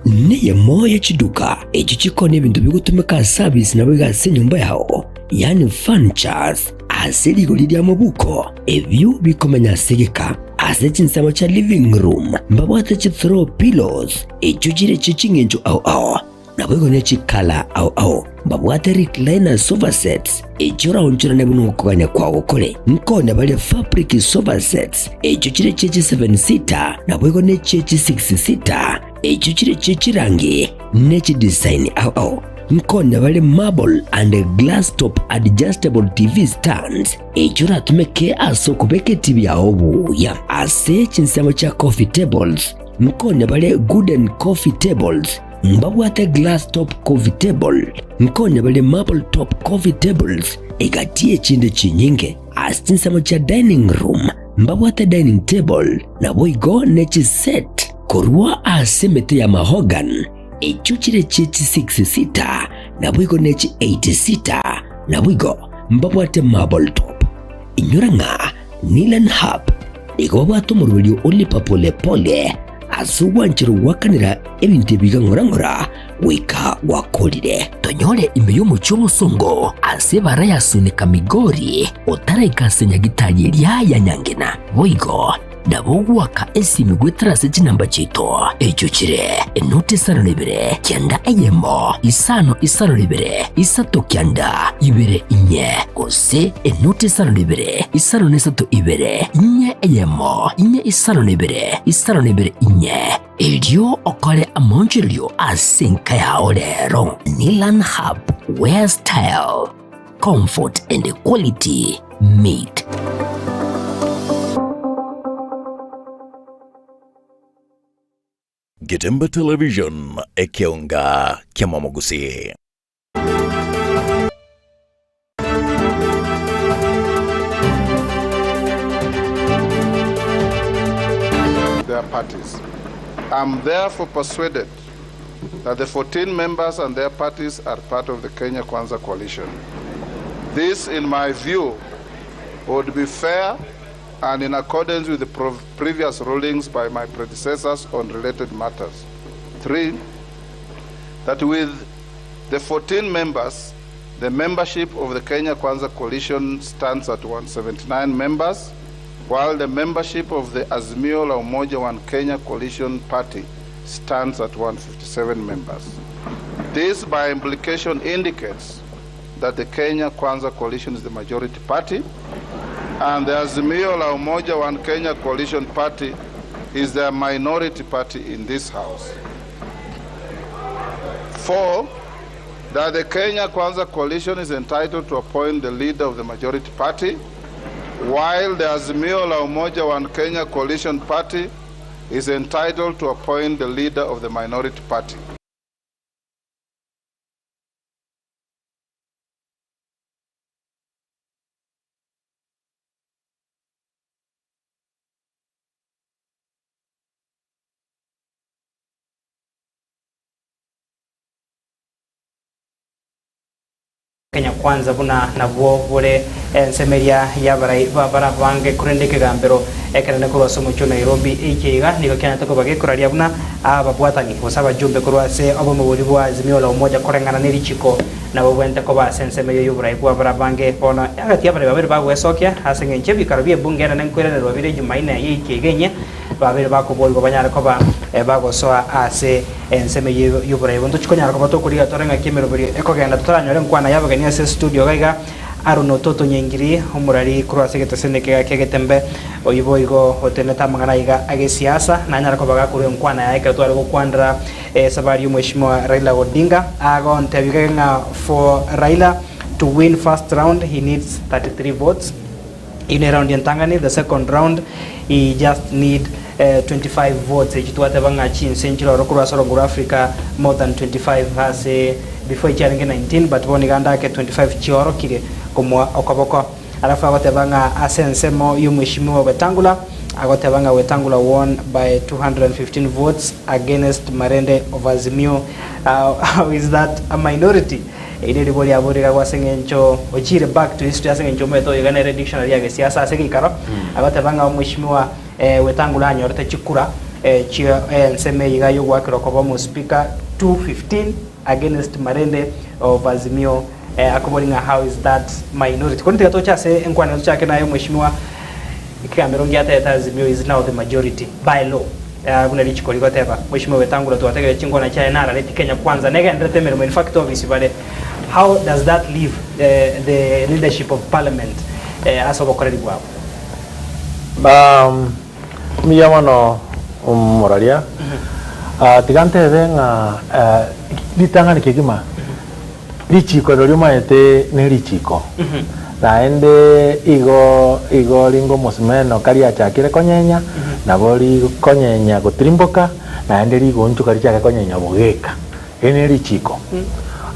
neyemo ye chiduka echio chikoonia ebinto bigotumeka ase service naboigo ase enyomba yao, yaani furnitures, ase rigori ri'amabuko, ebio bikomenya ase egeka. Ase chinsemo chia living room mbabwate chi throw pillows echio chire chie ching'encho ao ao. Naboigo ne chikala ao ao. Mbabwate recliner sofa sets, echio oraonchorane buna okogania kwao kore. Nkonya baria fabric sofa sets, echio chire chie chi seven seater, naboigo ne chie chi six seater, echio chire chie chirangi ne chidesign ao ao. Nkonya bare marble and glass top adjustable TV stands, echio oratumeke ase okobeka etibi yao buya. Ase chinsemo chia coffee tables, nkonya bare gooden coffee tables, Mbabwate glass top coffee table, nkonya bare marble top coffee tables, egati y'echinde chinyinge. Ase chinsemo chia dining room mbabwate dining table, naboigo ne chiset korwa ase emete ya mahogany, echio chire chie chi six seater, naboigo ne chi eight seater, naboigo mbabwate marble top. Inyora ng'a Nilan Hub nigo babwate omoroberio o lipa pole pole ase ogwancherwa goakanera ebinto ebi iga ng'ora ng'ora goika gwakorire. Tonyore ime y'omochie obosongo ase ebara ya Sunika Migori otaraika ase nyagitari eria ya Nyangena. Boigo nabo ogoaka esimi goetera ase chinamba chiaito echio chire enoti isano na ibere kianda eyemo isano isano na ibere isato kianda ibere inye gose enoti isano na ibere isano na isato ibere inye eyemo inye isano na ibere isano na ibere inye erio okore amaonchorerio ase enka yao rero. Nilan Hub, where style, comfort and quality meet. Getembe Television, ekeonga kiamamogusii. their parties. I'm therefore persuaded that the 14 members and their parties are part of the Kenya Kwanza coalition. This, in my view, would be fair and in accordance with the previous rulings by my predecessors on related matters. Three, that with the 14 members, the membership of the Kenya Kwanza coalition stands at 179 members, while the membership of the Azimio la Umoja One Kenya Coalition Party stands at 157 members. This, by implication, indicates that the Kenya Kwanza Coalition is the majority party and the Azimio la Umoja One Kenya Coalition Party is the minority party in this house. Four, that the Kenya Kwanza Coalition is entitled to appoint the leader of the majority party, while the Azimio la Umoja One Kenya Coalition Party is entitled to appoint the leader of the minority party. Kenya Kwanza buna nabwo bore ensemo eria y'abarai b'abarabange korende ekegambero ekenene korwa ase omochie o Nairobi eike iga nigo kianete koba gekoraria buna ababwatani gose abajumbe korwa ase obomo boria bwa Azimio la Umoja koreng'ana ne richiko nabo bwente koba ase ensemo eyio y'oborai bw'abarabange bono egati y'abarai babere bagwesokia ase eng'encho ebikaro bi'ebunge enene nkoiranerwa bire Jumaine y'eike iga enye Babere bakoboorigwa banyare koba bagosoa ase ensemo eyio y'oborai obo. Ntochi konyara koba tokorigia tore ng'aki emeroberio ekogenda totaranyore enkwana y'abageni ase estudio iga iga. Aaron Ototo Nyengiri, omorari korwa ase egeteseni eke kia Getembe, oyio boigo otenenete amang'ana aiga agesiasa, nanyare koba gakorwa enkwana yaye ekero tware gokwanera esabari y'omweshimiwa Raila Odinga. Agontebia iga ng'a for Raila to win first round he needs 33 votes. Eyio ne round entang'ani, the second round he just need 25 votes echi twateba ng'a chinse nchire ororo korwa ase orongo rwa Africa more than 25 ase before echiarenge 19 but bono iga ndake 25 chiorokire komoa okoboko. Alafu agoteba ng'a ase ensemo y'omweshimiwa Wetangula agoteba ng'a Wetangula won by 215 votes against Marende of Azimio how is that a minority? Eri neribori riabo rigagwa ase eng'encho ochiire back to history ase eng'encho omanyete oyo iga nere dictionary ya gesiasa ase geikaro agoteba ng'a omweshimiwa Wetangula anyorete chikura chie ensemo eye iga yogoakerwa koba omospika 215 against Marende of Azimio akobori ng'a how is that minority. Korende tiga toche ase enkwanero tochake naye omweshimiwa ekegambero ngiatebete Azimio is now the majority by law. Buna richiko rigoteba, Mheshimiwa Wetangula twategire chinkwana chiaye narareti Kenya Kwanza negenderete emeremo in fact office bare how does that leave the leadership of parliament ase obokoreri bwabo? Mbuya mono omoraria. Tiga ntebe ng'a ritang'ani kegima Richiko rirorio omaete nerichiko, naende igo igo ringa omosumeno kariachakire konyenya, nabo rikonyenya gotirimboka, naende rigoonchoka richake konyenya bogeka. Eri nerichiko.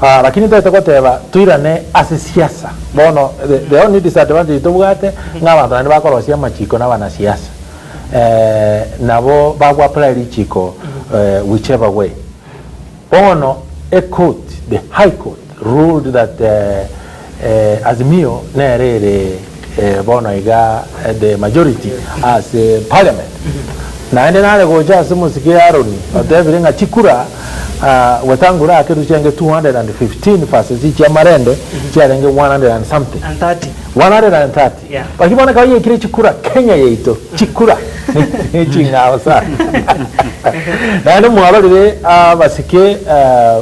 Lakini toete goteba toirane ase siasa bono the the only disadvantage tobwate ng'a abanto naende bakorosia amachiko na abanasiasa nabo bago apply richiko whichever way. Bono e court, the high court ruled that Azimio nere ere bono iga the majority ase parliament. Naende nare gocha ase omosike Aaron otebire ng'a chikura Wetangula akerwe chiarenge 215 versus chia Marende chiarenge 100 and something. 130. Lakini bono ekero yaikire chikura Kenya yaito chikura neching'ao sana. Naende mwarorire abasike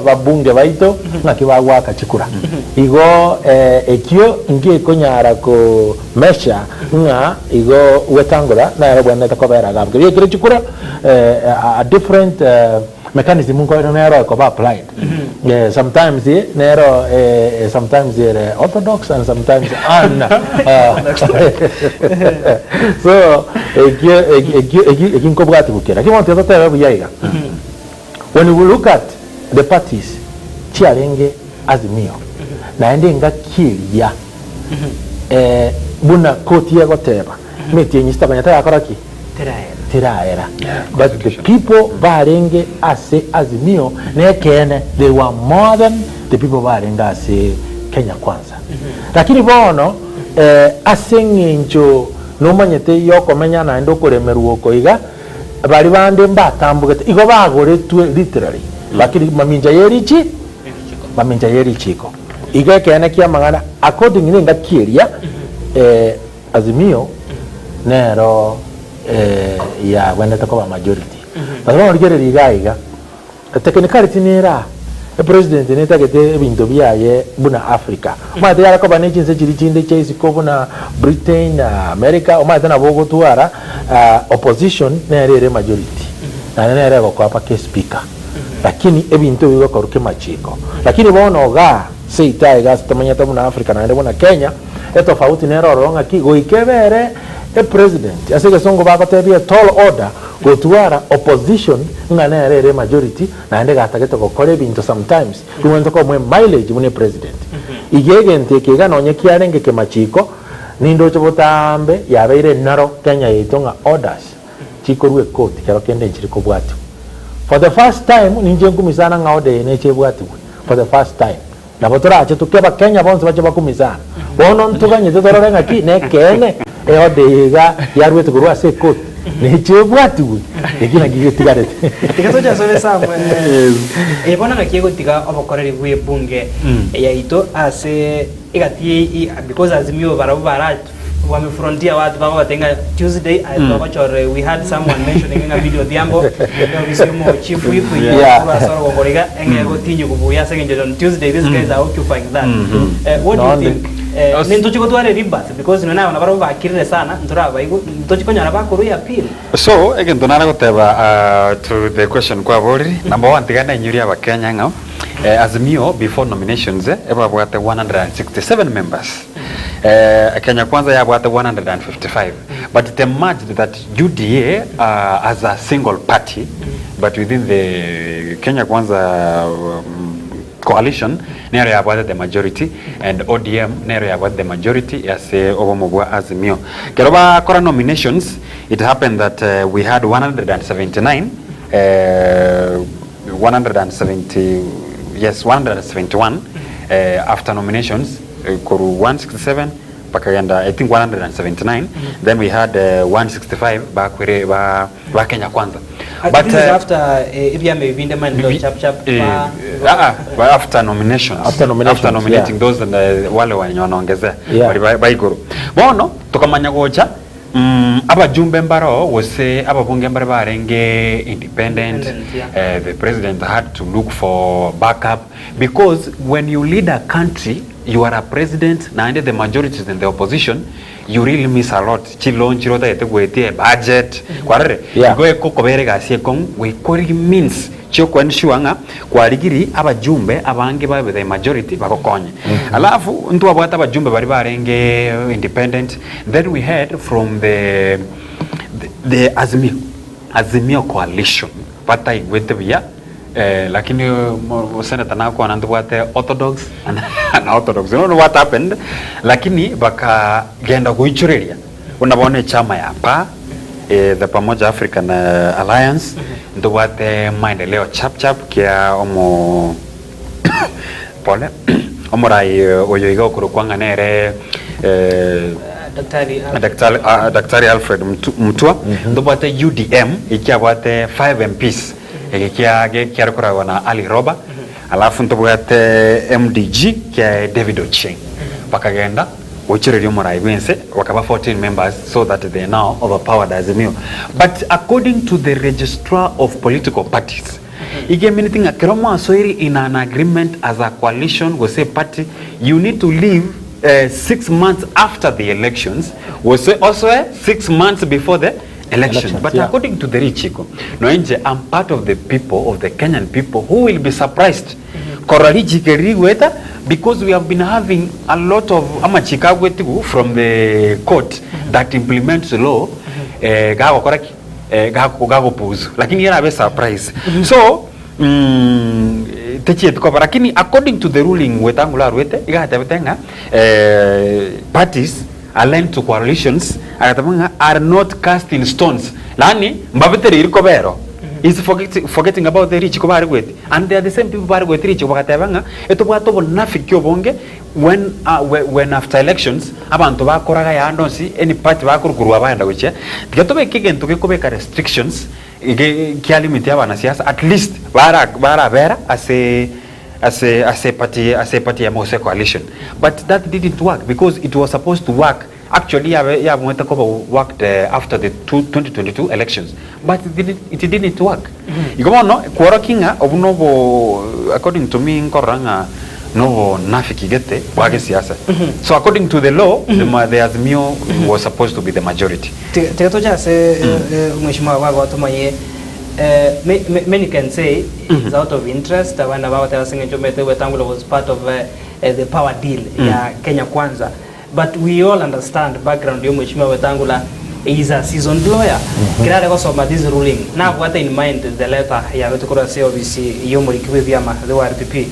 babunge baito ng'aki bagoaka chikura. Igo ekio ngekonyara ko measure ng'a igo Wetangula nere obwenerete kobera iga abwo. Kero yaikire chikura a different mechanism nkoira nero ekoba applied. Sometimes nero sometimes ere orthodox and sometimes un so ekio ekio ekio ekio nkobwati gokera. Lakini bono tiga totebe buya iga, when we look at the parties chiarenge Azimio naende engaki eria buna koti egoteba metienyi sita konya terakora ki? Teraera. But the people barenge ase Azimio nekeene they were more than the people barenge ase Kenya Kwanza. Lakini bono ase eng'encho nomanyete yokomenya naende okoremerwa oko iga, baria bande mbatambogete, igo bagoretwe literally, lakini mamincha yerichi mamincha yerichiko. Igo ekeene kiamang'ana according nengaki eria Azimio nero yagwenerete koba majority. But bono rigereria iga iga, technicality nere aa, epresident netagete ebinto biaye buna Africa. Omanyete yare koba ne chinse chiria chinde chia isiko buna Britain, America, omanyete nabo ogotwara opposition nere ere majority, naende nere egokoa mpaka espeaker. Lakini ebinto ebi bigokorwa kemachiko. Lakini bono igaa, seito aiga ase tomenyete buna Africa naende buna Kenya, Etofauti nere ororo ng'aki goika ebere epresident ase egesongo bagotebia tall order gotwara opposition ng'a nere ere emajority naende gatagete gokora ebinto sometimes bibwenerete komoa emileage buna epresident. Iga egento eke iga nonye kiarenge kemachiko nindoche botambe yabeire enaro Kenya yaito ng'a orders chikorwa ekoti kero kende nchiri kobwatiwa. For the first time ninche nkumisana ng'a order eye neche ebwatiwe for the first time. Nabo torache toke Abakenya bonsi bache bakumisana. Bono ntoganyete torore ng'aki nekeene eorder eye iga yaruete korwa ase ekoti neche ebwatigwe eki naki getigarete. Tiga toche ase Samuel. Eye bono ng'aki egotiga obokoreri bwe ebunge yaito ase egati because Azimio barabwo bara Wamefrontia watu bagobatebia ng'a Tuesday aye twagochorire we had someone mentioning ng'a Millie Odhiambo eofisi yomo chief whip eyio Yeah. korwa ase orogongo iga eng'e egotinyi kobuya ase eng'encho on Tuesday these guys are occupying that. Eh, what do you Nonde. think? Eh, nintochi gotwara rebirth because nonye nabana barabwo bakirire sana ntorabaigwe ntochi konyora bakorwa eappeal. So, egento nare goteba ah, to the question kwaborire, number one tiga nainyorie abakenya ng'a eh, Azimio before nominations eh, ebabwate 167 members. Kenya Kwanza yabwate 155 but it emerged that UDA as a single party but within the Kenya Kwanza coalition nero yabwate the majority and ODM nero yabwate the majority ase obomo bwa Azimio. Kero bakora nominations it happened that we had 179 170 yes 171 after nominations Korwa 167 bakagenda I think 179 then we had 165 bakwere ba ba Kenya Kwanza. But this is after ebiama ebi binde maendeleo chap chap eh, ba ah, ah, ba after nominations After nominations, after nominating yeah. those and wale wenye wanaongezea Yeah. bari ba- baigoro bono tokamanya gocha. Abajumbe mbaroo gose ababunge mbare barenge independent, the president had to look for backup because when you lead a country you are a president naende the majority is in the opposition you really miss a lot chiloan chiria otagete goetia ebudget kwarorire igo ekokobera egasi ekong'u goika origie means chia ensure ng'a kwarigiri abajumbe abange babe the majority bagokonye. Alafu ntwabwate abajumbe baria barenge independent, then we had from the the Azimio, Azimio coalition bataigwete buya lakini senator nakwana ntobwate orthodox and unorthodox, you don't know what happened lakini bakagenda goichoreria Buna bono echama ya PAA, the Pamoja African Alliance, ntobwate maendeleo chap chap kia omo pole omorai oyo iga okorokwa ng'a nere Daktari Daktari, ah, Daktari Alfred Mutua, ntobwate UDM ekiabwate 5 MPs eke kia kiare koragwa na Ali Roba, alafu ntobwate MDG kia David Ochieng. Bakagenda Goichoreria omorai bw'ense bakaba 14 members so that they now overpowered Azimio. But according to the registrar of political parties, iga emineti ng'a kero mwasoire in an agreement as a coalition gose a party, you need to leave 6 months after the elections gose osoe 6 months before the election. Elections, But according to the richiko, nonya inche am part of the people of the Kenyan people who will be surprised Korora richiko eri rigoeta because we have been having a lot of amachiko agwetigwe from the court that implements law eh, gagokora ki? Eh, gago- gagopuzu lakini erabe surprise so techieti koba lakini according to the ruling Wetangula arwete iga atebete ng'a eh, parties aligned to coalitions agateba ng'a are not cast in stones yaani mbabetereiri koba ero is forgetting about the richiko baregweti and they are the same people baregweti richiko bagateba ng'a etobwate obonafiki obonge when when after elections abanto bakoraga ayande onsi any party bakorwa korwa bagenda gochia tiga tobeke egento gekobeka restrictions ege kia limit ya abanasiasa at least bara barabera ase ase ase eparty ase eparty eyemo gose coalition but that didn't work because it was supposed to work actually yabe yabwate koba worked after the 2022 elections but it didn't, it didn't work. Igo bono kworokia ng'a obwo nobo according to me nkorora ng'a nobonafiki gete bwa gesiasa. So according to the law the, the Azimio was supposed to be the majority. Tiga toche ase Mheshimiwa Wagwa tomanye many can say it's out of interest abana bagoteba ase eng'encho omanyete Wetangula was part of the power deal ya Kenya Kwanza but we all understand background ya Mheshimiwa Wetangula he is a seasoned lawyer kera are gosoma this ruling nabwate in mind the letter yabete korwa ase ofisi ya omoriki bwa ebiama the ORPP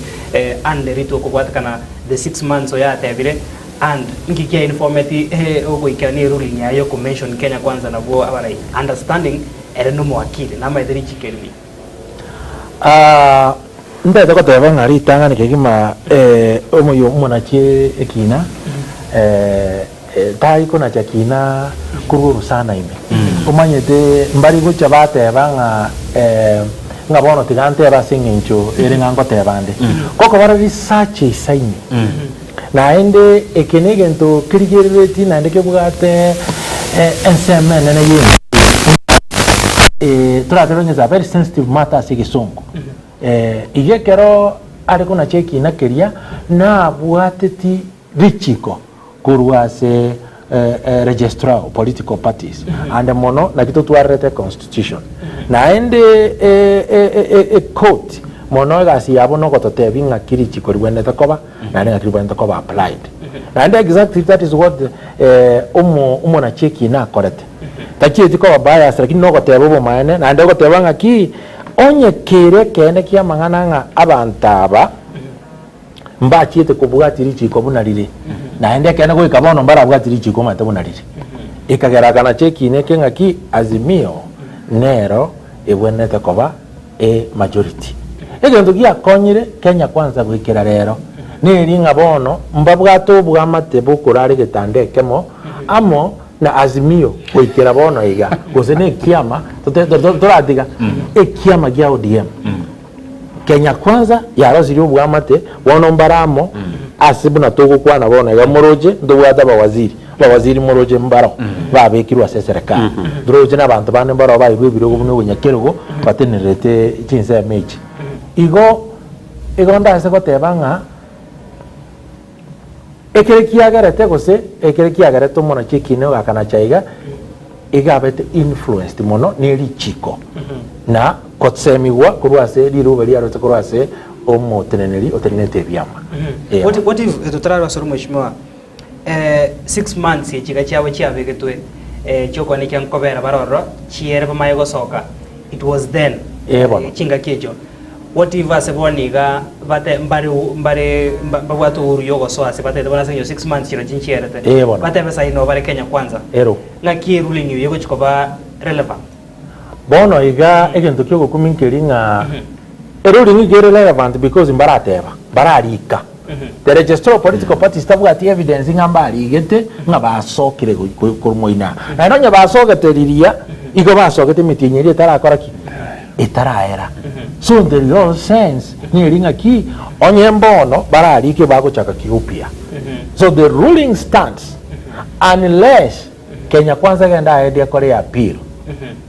and rituko kobwatekana the 6 months oyo atebire And inki kia informeti ogoikerania eruling yaye yokomention Kenya Kwanza nabwo abarai understanding ere nomowakili namaete richiko eri buya. Aah ntagete goteba ng'a ritang'ani kegima omoyio omonachi ekina tari konacha kina korwa orosana ime. Omanyete mbari gocha bateba ng'a ng'a bono tiga ntebe ase eng'encho ere ng'a ngoteba nde. Gokobara research eisaine. Naende eke negento kerigereretie naende kebwate ensemo enene y'ense buna toratebe ng'a it's a very sensitive matter ase egesongo. Iga ekero are konacha ekina keria nabwateti richiko korwa ase registrar of political parties ande mono naki totwarerete econstitution. Naende ecourt mono egasi yabo nogototebia ng'aki richiko ribwenerete koba. naende ng'aki ribwenerete koba applied. Naende exactly that is what omo omonachi ekina akorete. Tachieti koba biased lakini nogoteba obomaene naende ogoteba ng'aki onye kere ekeene kia amang'ana ng'a abanto aba mbachiete kobwatia richiko buna rire, naende ekeene goika bono mbarabwati richiko omanyete buna rire. Ekagera akanacha ekina eke ng'aki Azimio nero ebwenerete koba a majority. Egento giakonyire Kenya Kwanza goikera rero neri ng'a bono mbabwate obwamate bokorara egetanda ekemo amo na Azimio goikera bono iga gose ne ekiama toratiga ekiama gia ODM. Kenya Kwanza yarosirie obwamate bono mbare amo ase buna togokwana bono iga moroche ntobwate abawaziri. Abawaziri moroche mbaro babekirwe ase eserekari. Toroche na abanto bande mbaro bairwe ebirogo buna obonyakerogo batenererete chinsemo echi. Igo igo ndase goteba ng'a ekere kiagerete gose ekere kiagerete omonachi ekiina ogakanacha iga, iga abete influenced mono ne richiko na gosemigwa korwa ase riruba riarwete korwa ase omoteneneri otenenete ebiama. Eeh. What, what if eh, totararwa asore mheshimiwa eh, 6 months echiga chiabo chiabegetwe eh, chiokwanekia nkobera barororo chiere bamaye gosoka it was then Eh, bono. Chingaki echio what if ase bono iga bate mbare mbare mbabwate uhuru yogosoa ase batete bono ase eng'encho 6 months chirochio nchierete Eh, bono. batebe sahi noo bare Kenya Kwanza Ero. ng'aki eruling eyio egochi koba relevant? Bono iga egento ki'ogokumia nkeri ng'a eruling iga ere relevant because mbarateba, mbararika. The registrar of political parties tabwati evidence ng'a mbarigete ng'a basokire korwa moino aa. Naende onye basogete riria, igo basogete emetienyi eria etarakora ki? Etaraera. So in the real sense neri ng'aki onye mbono bararike bagochaka ki upya. So the ruling stands unless Kenya Kwanza egende aendi ekore appeal.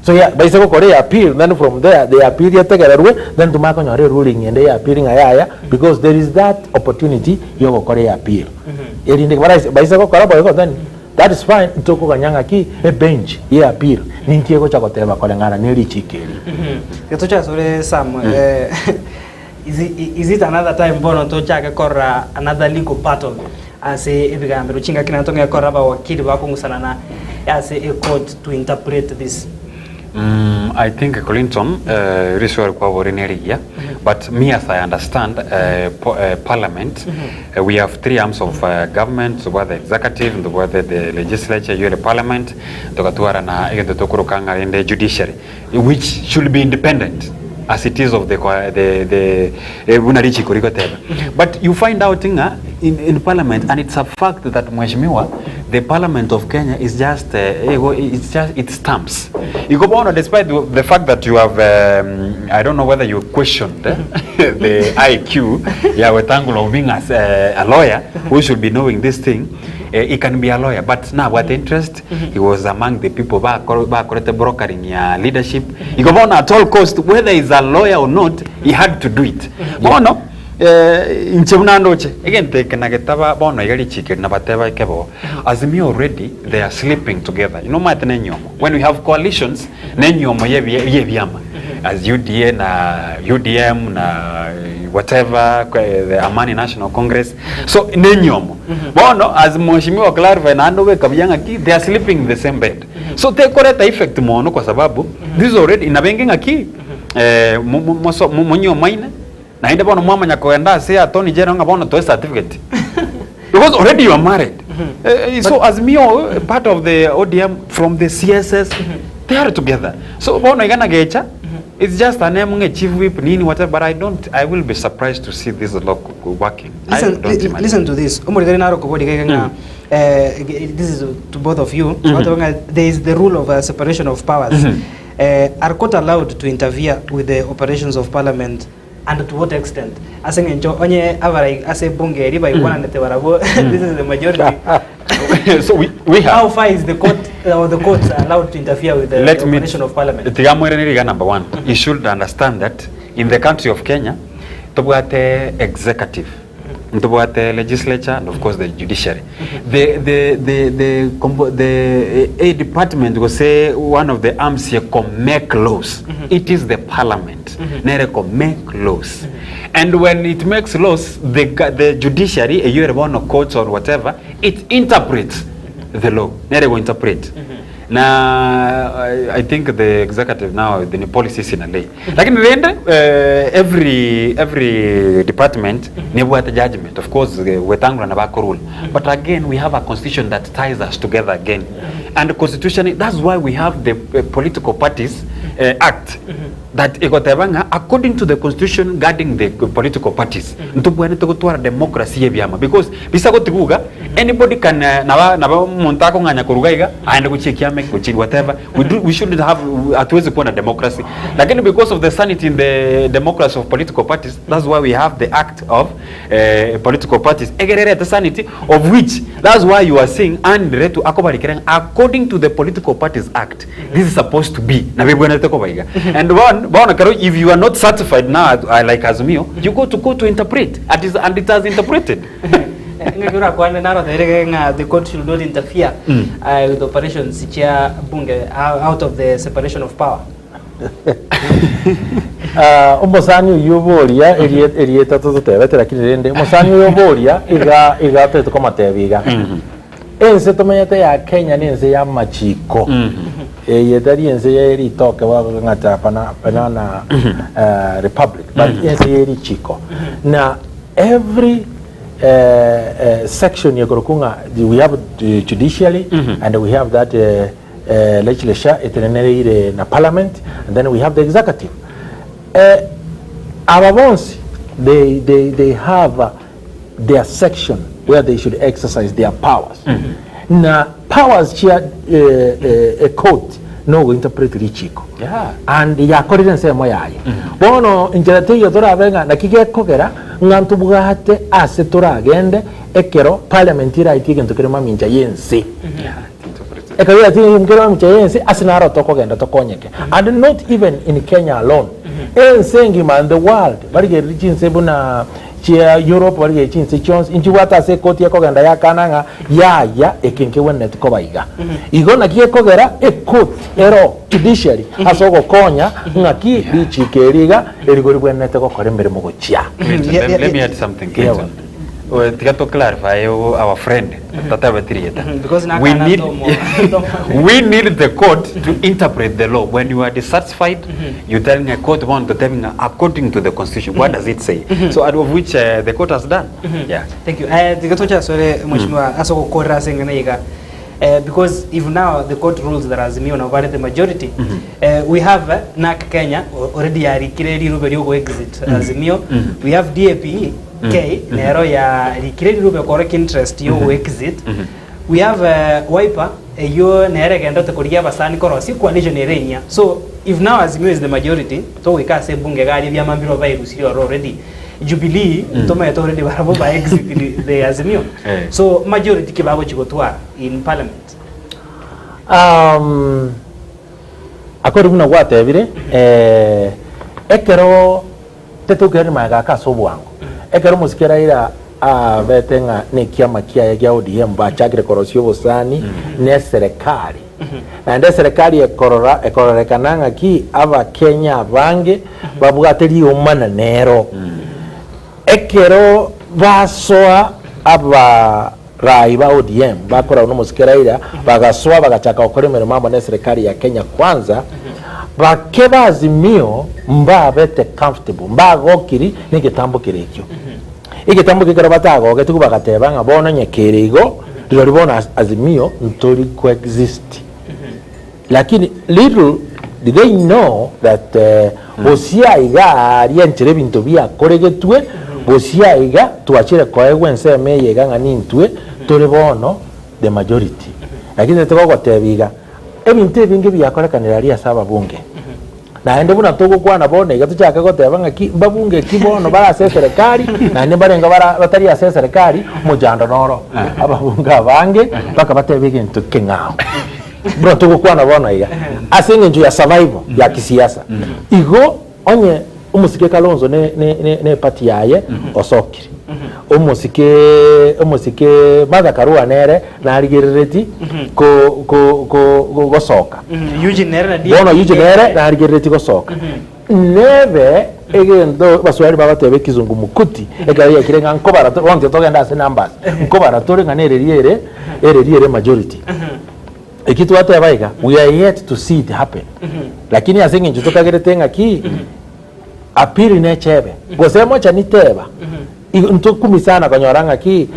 So ya baise gokora eappeal then from there the appeal etegererwe then tomanye konyora eruling ende ya appeal ng'a yaya because there is that opportunity ya ogokora eappeal. Erinde baraise baise gokora boigo then that is fine ntokoganya ng'aki ebench ya appeal ninki egocha goteba koreng'ana ne richiko eri. Iga toche asore Sam, eh, is it, is it another time bono tochake korora another legal battle ase ebigambero chingaki naende tong'e korora abawakili bakong'usanana ase ecourt to interpret this? I think Clinton, riswali kwabori nerigiya, but me as I understand parliament, we have three arms of government, tobwate executive, ntobwate the legislature eywo ere parliament, togatwara na egento tokoroka ng'a rende judiciary, which should be independent as it is of the, the, the buna richiko rigoteba. But you find out ng'a in parliament, and it's a fact that mheshimiwa, the parliament of Kenya is just ego it's just it stamps. Igo bono despite the fact that you have I don't know whether you questioned the IQ ya Wetangula of being as a lawyer who should be knowing this thing, he can be a lawyer but nabwate interest, he was among the people bakorete brokering ya leadership. Igo bono at all cost whether he's a lawyer or not, he had to do it. Bono inche buna ndoche egento eke nagetaba bono iga richiko eri nabateba ekebo Azimio already they are sleeping together you know omanyete na enyomo when we have coalitions na enyomo ya ebiama as UDA na UDM na whatever the Amani National Congress so na enyomo bono as mheshimiwa clarify naende obeka buya ng'aki they are sleeping in the same bed so tekoreta effect mono kwa sababu this is already nabenge ng'aki monyomaine Naende bono mwamanya kogenda ase attorney general ng'a bono toe certificate because already you are married. So Azimio part of the ODM from the CSS they are together. So bono iga nagecha it's just a name ng'a chief whip nini whatever but I don't I will be surprised to see this law working. I Listen, don't imagine. listen to this. Omorikari naro kobori gaiga ng'a this is to both of you. Gotoba ng'a there is the rule of separation of powers. Are court allowed to interfere with the operations of parliament and to what extent? Ase eng'encho onye abarai ase ebunge eri baigwananete barabwo this is the majority. So we have How far is the court or the courts allowed to interfere with the Let me operation of parliament? Tiga moirane riga number one. You should understand that in the country of Kenya tobwate executive Ntobwate legislature and of course the judiciary. The, the, the, the, compo- the a department gose one of the arms ye ko make laws. It is the parliament. Nere ko make laws. And when it makes laws, the judiciary, eywo ere bono courts or whatever, it interprets the law. Nere go interpret. Na I think the executive now the policies in a lay. Lakini rende every department nebwate judgment of course Wetangula nabo akorule but again we have a constitution that ties us together again and constitution that's why we have the political parties. act that egoteba ng'a according to the constitution guarding the political parties ntobwenerete gotwara democracy ya ebiama because bisa gotigwa iga anybody can naba naba omonto akong'anya korwa iga iga aende gochia ekiama eke gochia whatever we do we shouldn't have hatuwezi kuwa na democracy lakini because of the sanity in the democracy of political parties that's why we have the act of political parties egere erete sanity of which that's why you are seeing Anne Nderetu akobarikera ng'a according to the political parties act this is supposed to be nabo ebwenerete koba iga and bon bono ekero if you are not satisfied now uh, like Azimio you go to court to interpret and, is, and it has interpreted Ng'aki orakwane naroteire ng'a the court should not interfere with operations chia bunge out of the separation of power. Ah, omosani oyio oboria erie- erieta tototebete lakini rende omosani oyo oboria iga iga totete komotebia iga ense tomenyete ya Kenya na ense ya amachiko eye tari ense ya eritoke ng'a ta bana banana eh, republic but ense ya erichiko na every eh, eh, section ekorokwa ng'a we have the judiciary and we have that eh, Legislature etenenereire na parliament and then we have the executive. Aba bonsi they, they, they have their section where they should exercise their powers. Na powers chia a court no interpret richiko and yakorire ensemo yaye. Bono inchera teiyo torabe ng'a naki gekogera ng'a ntobwate ase toragende ekero parliament eraitie egento kere mamincha y'ense. Ekero riatigire nkere emiche y'ense ase naro tokogenda tokonyeke. And not even in Kenya alone. Ense engima in the world barigererie chinse buna chia Europe barigererie chinse chionsi nchibwate ase ekoti ekogenda yakana ng'a yaya eke nkegwenereti koba iga. Igo naki gekogera ekoti ero judiciary ase ogokonya ng'aki richiko eri iga erigo ribwenerete gokora emeremo gochia. Clinton, let, let me add something, Clinton. Tiga to clarify our friend tatabeti rieta. Because We nakana need tomo- we need the court to interpret the law. When you are dissatisfied, you telling a court one to telling according to the constitution. What does it say? So out of which the court has done. Yeah. Thank you. Eh, tiga tocha asore mheshimiwa ase ogokorera ase eng'ana iga. Eh, because if now the court rules that Azimio nabo bare the majority, eh, we have eh, NARC Kenya already yarikire rirube riogo exit Azimio. We have DAP K nero yarikire rirube korokia interest yogo exit. We have eh, Wiper eyio nere egenderete korigia abasani korosia coalition ere enyia. So if now Azimio is the majority, togoika ase ebunge iga aria ebiama mbire bairusirie ororo already. Jubilee ntomaete already barabwo ba exit the Azimio. Eh. So majority ki bagochi gotwara in parliament? Um, akori buna gwatebire eh, ekero tetokera magega ake ase obwango ekero omosike Raila abete ng'a nekiama kiaye gia ODM bachakire korosia obosani ne eserekari naende eserekari ekorora ekororekana ng'aki abakenya abange babwate riomana nero Ekero basoa abarai ba ODM bakoragwa nomosike Raila bagasoa bagachaka gokora emeremo amo neserekari ya Kenya Kwanza, bake ba Azimio mbabete comfortable, mbagokiri negetambo kere ekio. Egetambo ekio ekero batagogetigwe bagateba ng'a bono onye kere igo, rirorio bono Azimio ntori coexist. Lakini little did they know that bosia aiga aaria enchera ebinto biakoregetwe, bosia aiga twachire koegwa ensemo eye iga ng'a nintwe tore bono the majority. Lakini togogotebia iga, ebinto ebinge biakorekanire aria ase ababunge. Naende buna togokwana bono iga tochake goteba ng'aki mbabunge ki bono bare ase eserekari naende mbarenge bara batari ase eserekari, omochando noro. Ababunge abange mpaka batebe egento keng'ao. Buna togokwana bono iga, ase eng'encho ya survival ya kisiasa. Igo onye omosike Kalonzo ne ne ne ne eparty yaye osokire, omosike omosike Martha Karua nere narigerereti ko ko ko gosoka. Eugene nere na Bono Eugene nere narigerereti gosoka. Nebe egento abaswahili bagoteba ekizungumkuti ekero giakire ng'a nkobara to bono titogenda ase numbers, nkobara tore ng'a nereri ere ereri ere majority. Eki twateba iga, we are yet to see it happen. Lakini ase eng'encho tokagerete ng'aki, appeal nechebe, gose mochani teba, igo ntokumi sana konyora ng'aki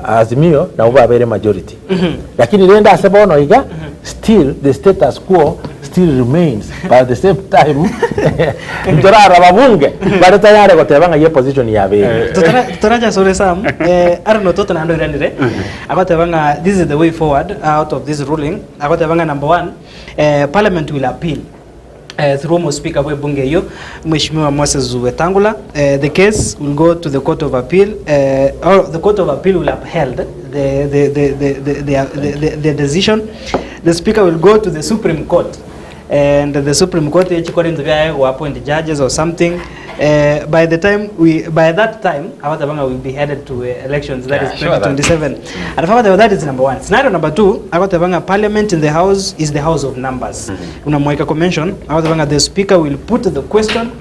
Azimio nabo babeire majority. Lakini rende ase bono iga. Still the status quo still remains but at the same time ntorarora ababunge bare tayari goteba ng'ai eposition yabeire. Torache ase ore Sam, eh, Aaron Ototo naende oiranire, agoteba ng'a this is the way forward out of this ruling, agoteba ng'a number one, eh, parliament will appeal eh, through omospeaker bwe ebunge eyio Mheshimiwa Moses Wetangula, eh, the case will go to the court of appeal, eh, or the court of appeal will upheld the, the, the, the, the, the, the, the decision. The speaker will go to the Supreme Court and the Supreme Court echikore ebinto biaye go appoint judges or something. Eh, by the time we, by that time abateba ng'a will be headed to eh, elections that Yeah, is sure that. 2027. Alafu abateba that is number one. Scenario number two, abateba ng'a parliament in the house is the house of numbers. Buna mwaika ko mention, abateba ng'a the speaker will put the question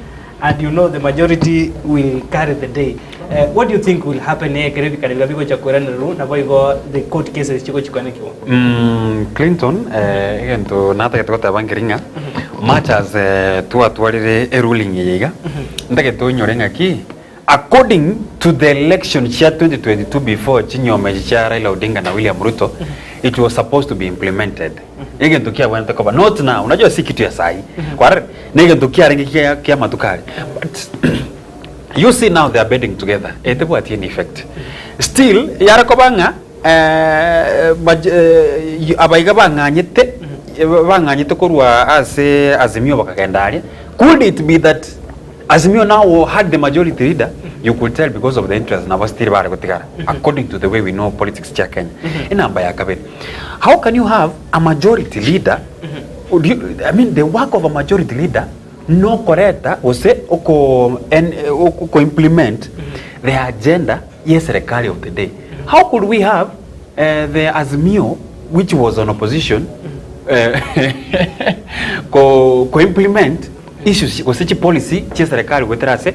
and you know the majority will carry the day. Eh, what do you think will happen ekero ebikare biria bigocha koiranererwa nabo igo the court cases chigochi koenekiwa? Mm, Clinton, eh, egento natagete goteba nkeri ng'a much as eh, twatwarire eruling eye iga, ntagete onyore ng'aki according to the election chia 2022 before chinyoma echi chia Raila Odinga na William Ruto, it was supposed to be implemented. Egento kiabwenerete koba not now, unajua si kitu ya sahi. Kwarire, na egento kiarenge kia kia amatuko aria. But you see now they are bedding together, etebwati any effect. Still, yare koba ng'a eh, maj- eh, abaiga bang'anyete bang'anyete korwa ase Azimio bakagenda aria, could it be that Azimio now had the majority leader, you could tell because of the interest nabo still bare gotigara according to the way we know politics chia Kenya. Enamba ya kabere, how can you have a majority leader, do you, I mean the work of a majority leader nokoreta gose oko en, oko implement the agenda ye serikali of the day. How could we have uh, the Azimio which was on opposition uh, ko, ko implement issues gose chipolicy chia serikali goetera ase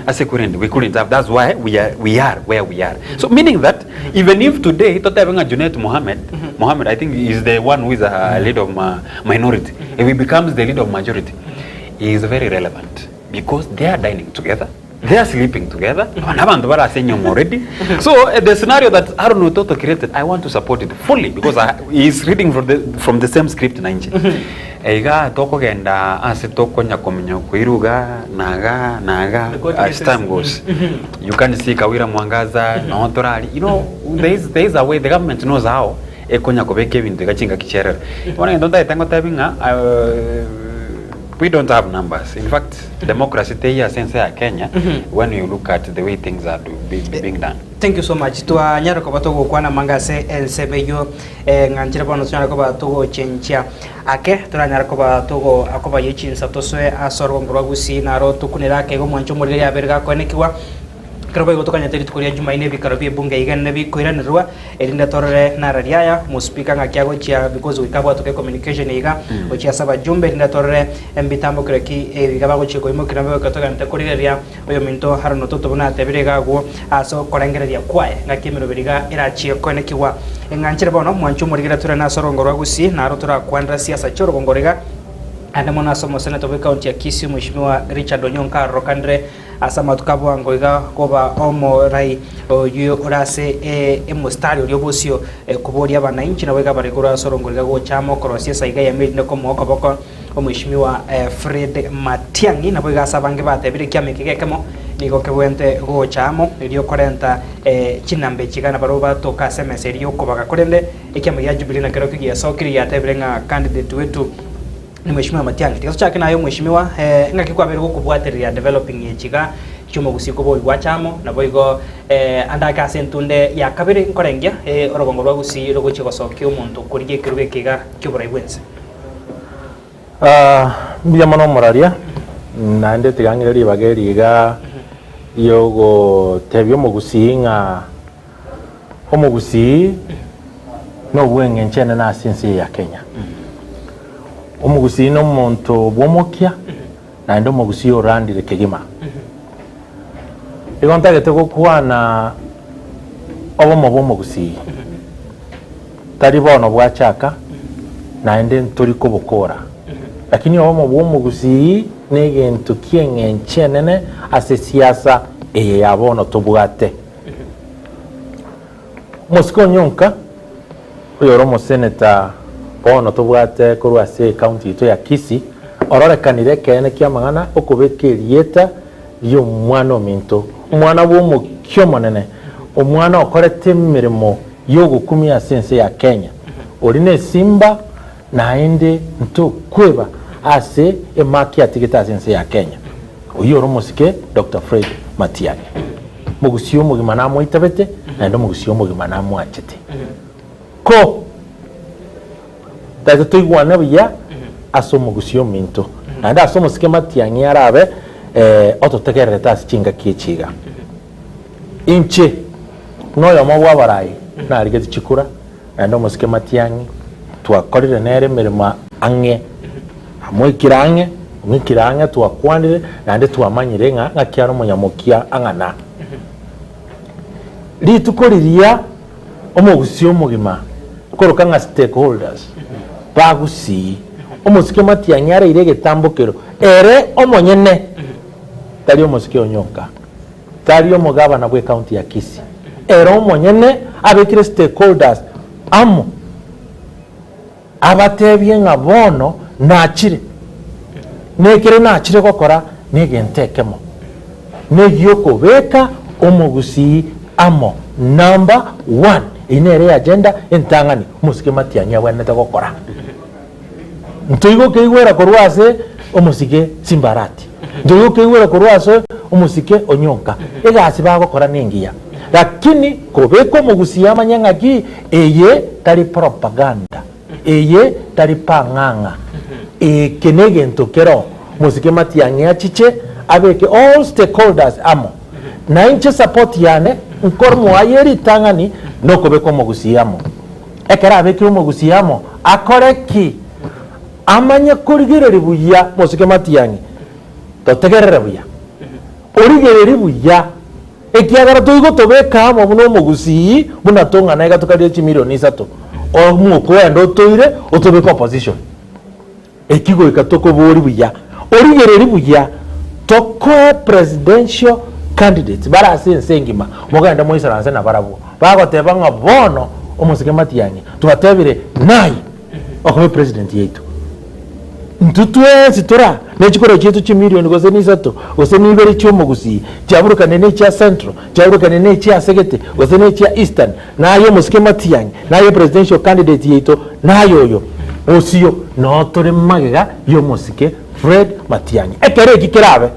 ase current we couldn't have that's why we are, we are where we are so meaning that even if today totebe ng'a Junet Mohammed Mohammed I think is the one who is a leader of ma minority if he becomes the leader of majority he is very relevant because they are dining together they are sleeping together aba nabanto bare ase enyoma already so uh, the scenario that Aaron Ototo created I want to support it fully because I, he is reading from the, from the same script na inche iga tokogenda ase tokonya komenya koiruga naga naga The court as cases. time goes you can see Kawira Mwangaza no torari you know there is, there is a way the government knows how ekonya kobeka ebinto iga chingaki chiarera bono egento ntagete ngotebi ng'a uh, we don't have numbers in fact democracy teiyo ase ense ya Kenya when you look at the way things are do, be, being done Thank you so much. Twanyare koba togokwana amanga ase ensemo eyio eh, ng'a nchire bono tonyare koba togochenchia ake toranyare koba togo akoba ye chinsa tosoe ase orogongo rwa Gusii naro tokunere ake igo omwancho omoriri yabere gakoenekigwa Ekero boigo tokanyete rituko ria Jumaine ebikaro bi'ebunge iga bikoiranerwa, erinde torore nara riaya, omospeaker ng'aki agochia because goika abwatoke communication iga, gochia ase abajumbe erinde torore embitambokero ki ebiga bagochia koimokia nabo goika togenderete korigereria oyominto Aaron Ototo buna atebire iga agwo ase okorengereria kwaye ng'aki emeroberi iga erachie koenekigwa. Eng'anchire bono mwanche omorigereria tore nase orongo rwa Gusii naro torakwanera siasa chi'orogongo oro iga, naende mono ase omosenetor bw'ecounty ya Kisii Mweshimiwa Richard Onyonka arorokanire Ase amatuko a bwango iga koba omorai oyio ore ase emostari oria obosio koboria abanainchi nabo iga bare korwa ase orongo riga gocha amo okorosia esaiga eyemo erinde komoa okoboko omweshimiwa Fred Matiang'i nabo iga ase abange batebire ekiama eke gekemo nigo kebwente gocha amo erio korenta chinamba echi iga nabarobwo batoka ase emesa eria yokobaga korende ekiama gia Jubilee nakerokio giasokire giatebire ng'a candidate wetu Ni Mheshimiwa Matiang'i. Tiga tochake naye Omweshimiwa, eh, ng'aki kwabeire gokobwatereria developing echi iga chi'omogusii koba oigwacha amo, naboigo eh, ande ake ase entunde ya kabere nkorengia eh, orogongo rwa Gusii rogochia gosokia omonto korigia ekerogo eke iga ki'oborai bw'ense. Ah, mbuya mono omoraria, naende tiga ng'ire ribaga eri iga riogotebia omogusii ng'a Omogusii nobweng'encho enene ase ense eye ya Kenya. Omogusii nomonto bw'omokia naende omogusii orandire kegima. Igo ntagete gokwana obomo bw'omogusii, tari bono bwachaka naende ntori kobokora, lakini obomo bw'omogusii negento ki'eng'encho enene ase esiasa eye ya bono tobwate. Omosike Onyonka, oyore omoseneta Bono tobwate korwa ase ecounty yaito ya Kisii, ororekanire ekeene ki'amang'ana okobeka erieta ri'omwana ominto, omwana bw'omokia omonene, omwana okorete emeremo y'ogokumia ase ense ya Kenya, oria nesimba naende ntokweba ase emaki atigete ase ense ya Kenya. Oyio ore omosike Doctor Fred Matiang'i. Mogusii omogima namoitabete naende omogusii omogima namwanchete. Ko taete toigwane buya ase omogusii ominto naende ase omosike Matiang'i arabe ototegererete ase chingaki echi iga. Inche noyomo bw'abarai narigeti chikura naende omosike Matiang'i twakorire nere emeremo ang'e, amoikire ang'e, ong'ikire ang'e twakwanire naende twamanyire ng'a ng'aki are omonyamokia ang'ana. Rituko riria omogusii omogima koroka ng'a stakeholders bagusii, omosike Matiang'i areire egetambokero ere omonyene tari omosike onyonka. Tari omogabana bw'ecounty ya Kisii, ere omonyene abekire stakeholders amo abatebie ng'a bono nachire, na ekere nachire gokora negento ekemo, negiokobeka omogusii amo number one, eyio nere eagenda entang'ani omosike Matiang'i abwenerete gokora. Ntoigokeigwera korwa ase omosike Simbarati, ntoigokeigwera korwa ase omosike Onyonka. Egasi bagokora nengiya, lakini kobeka omogusii amanye ng'aki eye tari propaganda, eye tari pang'ang'a, eke negento kero mosike Matiang'i achiche abeke all stakeholders amo. Nainche support yane nkormoa ye ritang'ani nokobeka omogusii amo. Ekero abekire omogusii amo, akore ki? Amanye korigereria buya, mosike matiang'i, totegerere buya. Origererie buya, ekiagera toigotobeka amo buna omogusii, buna tong'ana iga tokarire chimilioni isato, omokoenda otoire otobeke opposition. Eki goika tokoborie buya, origererie buya, tokoe presidential candidates bare ase ense engima, mogende moisaranse nabarabwo, bagoteba ng'a bono omosike Matiang'i twatebire naye okobe president yaito. Intwe twensi tora ne chikura chiaito chimilioni gose na isato gose na ibere chia omogusii, chiaburukanie na echia central, chiaburukanie na echia ase gete, gose na echia eastern, Naye omosike Matiang'i, naye presidential candidate yaito, naye oyo osio noo tore magega y'omosike Fred Matiang'i. Ekero eki kerabe,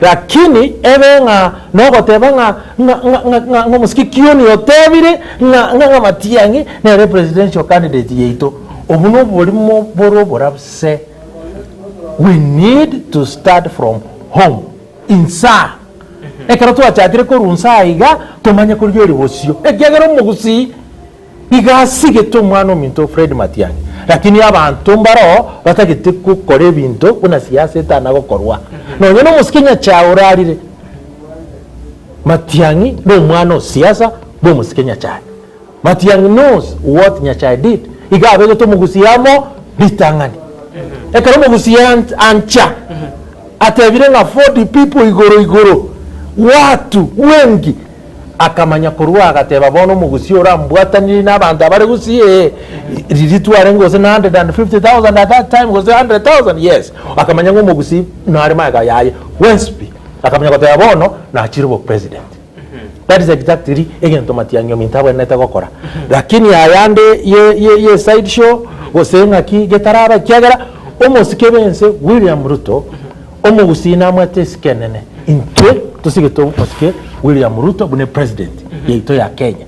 lakini ebe ng'a nogoteba ng'a ng'a ng'a ng'a ng'a ng'a omosike Kioni otebire ng'a ng'a ng'a Matiang'i nere presidential candidate yaito, obwo noborimo bore oborabse. We need to start from home, insaa. Ekero twachakire korwa inse aiga, tomanye korigereria bosio, ekiagera omogusii iga asigete omwana ominto Fred Matiang'i, lakini abanto mbaroo batagete gokora ebinto buna siasa etana gokorwa. Nonya na omosike Nyachae orarire, Matiang'i na omwana o siasa bwa omosike Nyachae. Matiang'i knows what Nyachae did, iga abegete omogusii amo ritang'ani. Ekero omogusii ancha, atebire ng'a 40 people igoro igoro, watu wengi, akamanya korwa agateba bono omogusii orambwatanire na abanto abare gusii ee, riria twarenge gose na 150,000 at that time gose 100,000 yes, akamanya ng'a omogusii nare magega yaye wensi pi, akamanya goteba bono nachire obopresident. That is exactly egento Matiang'i ominto abwenerete gokora. Lakini ayande ye ye ye side show gose ng'aki getaraba ekiagera omosike bwense William Ruto omogusii namwete esike enene. Intwe tosigete omosike William Ruto buna epresident yaito ya Kenya.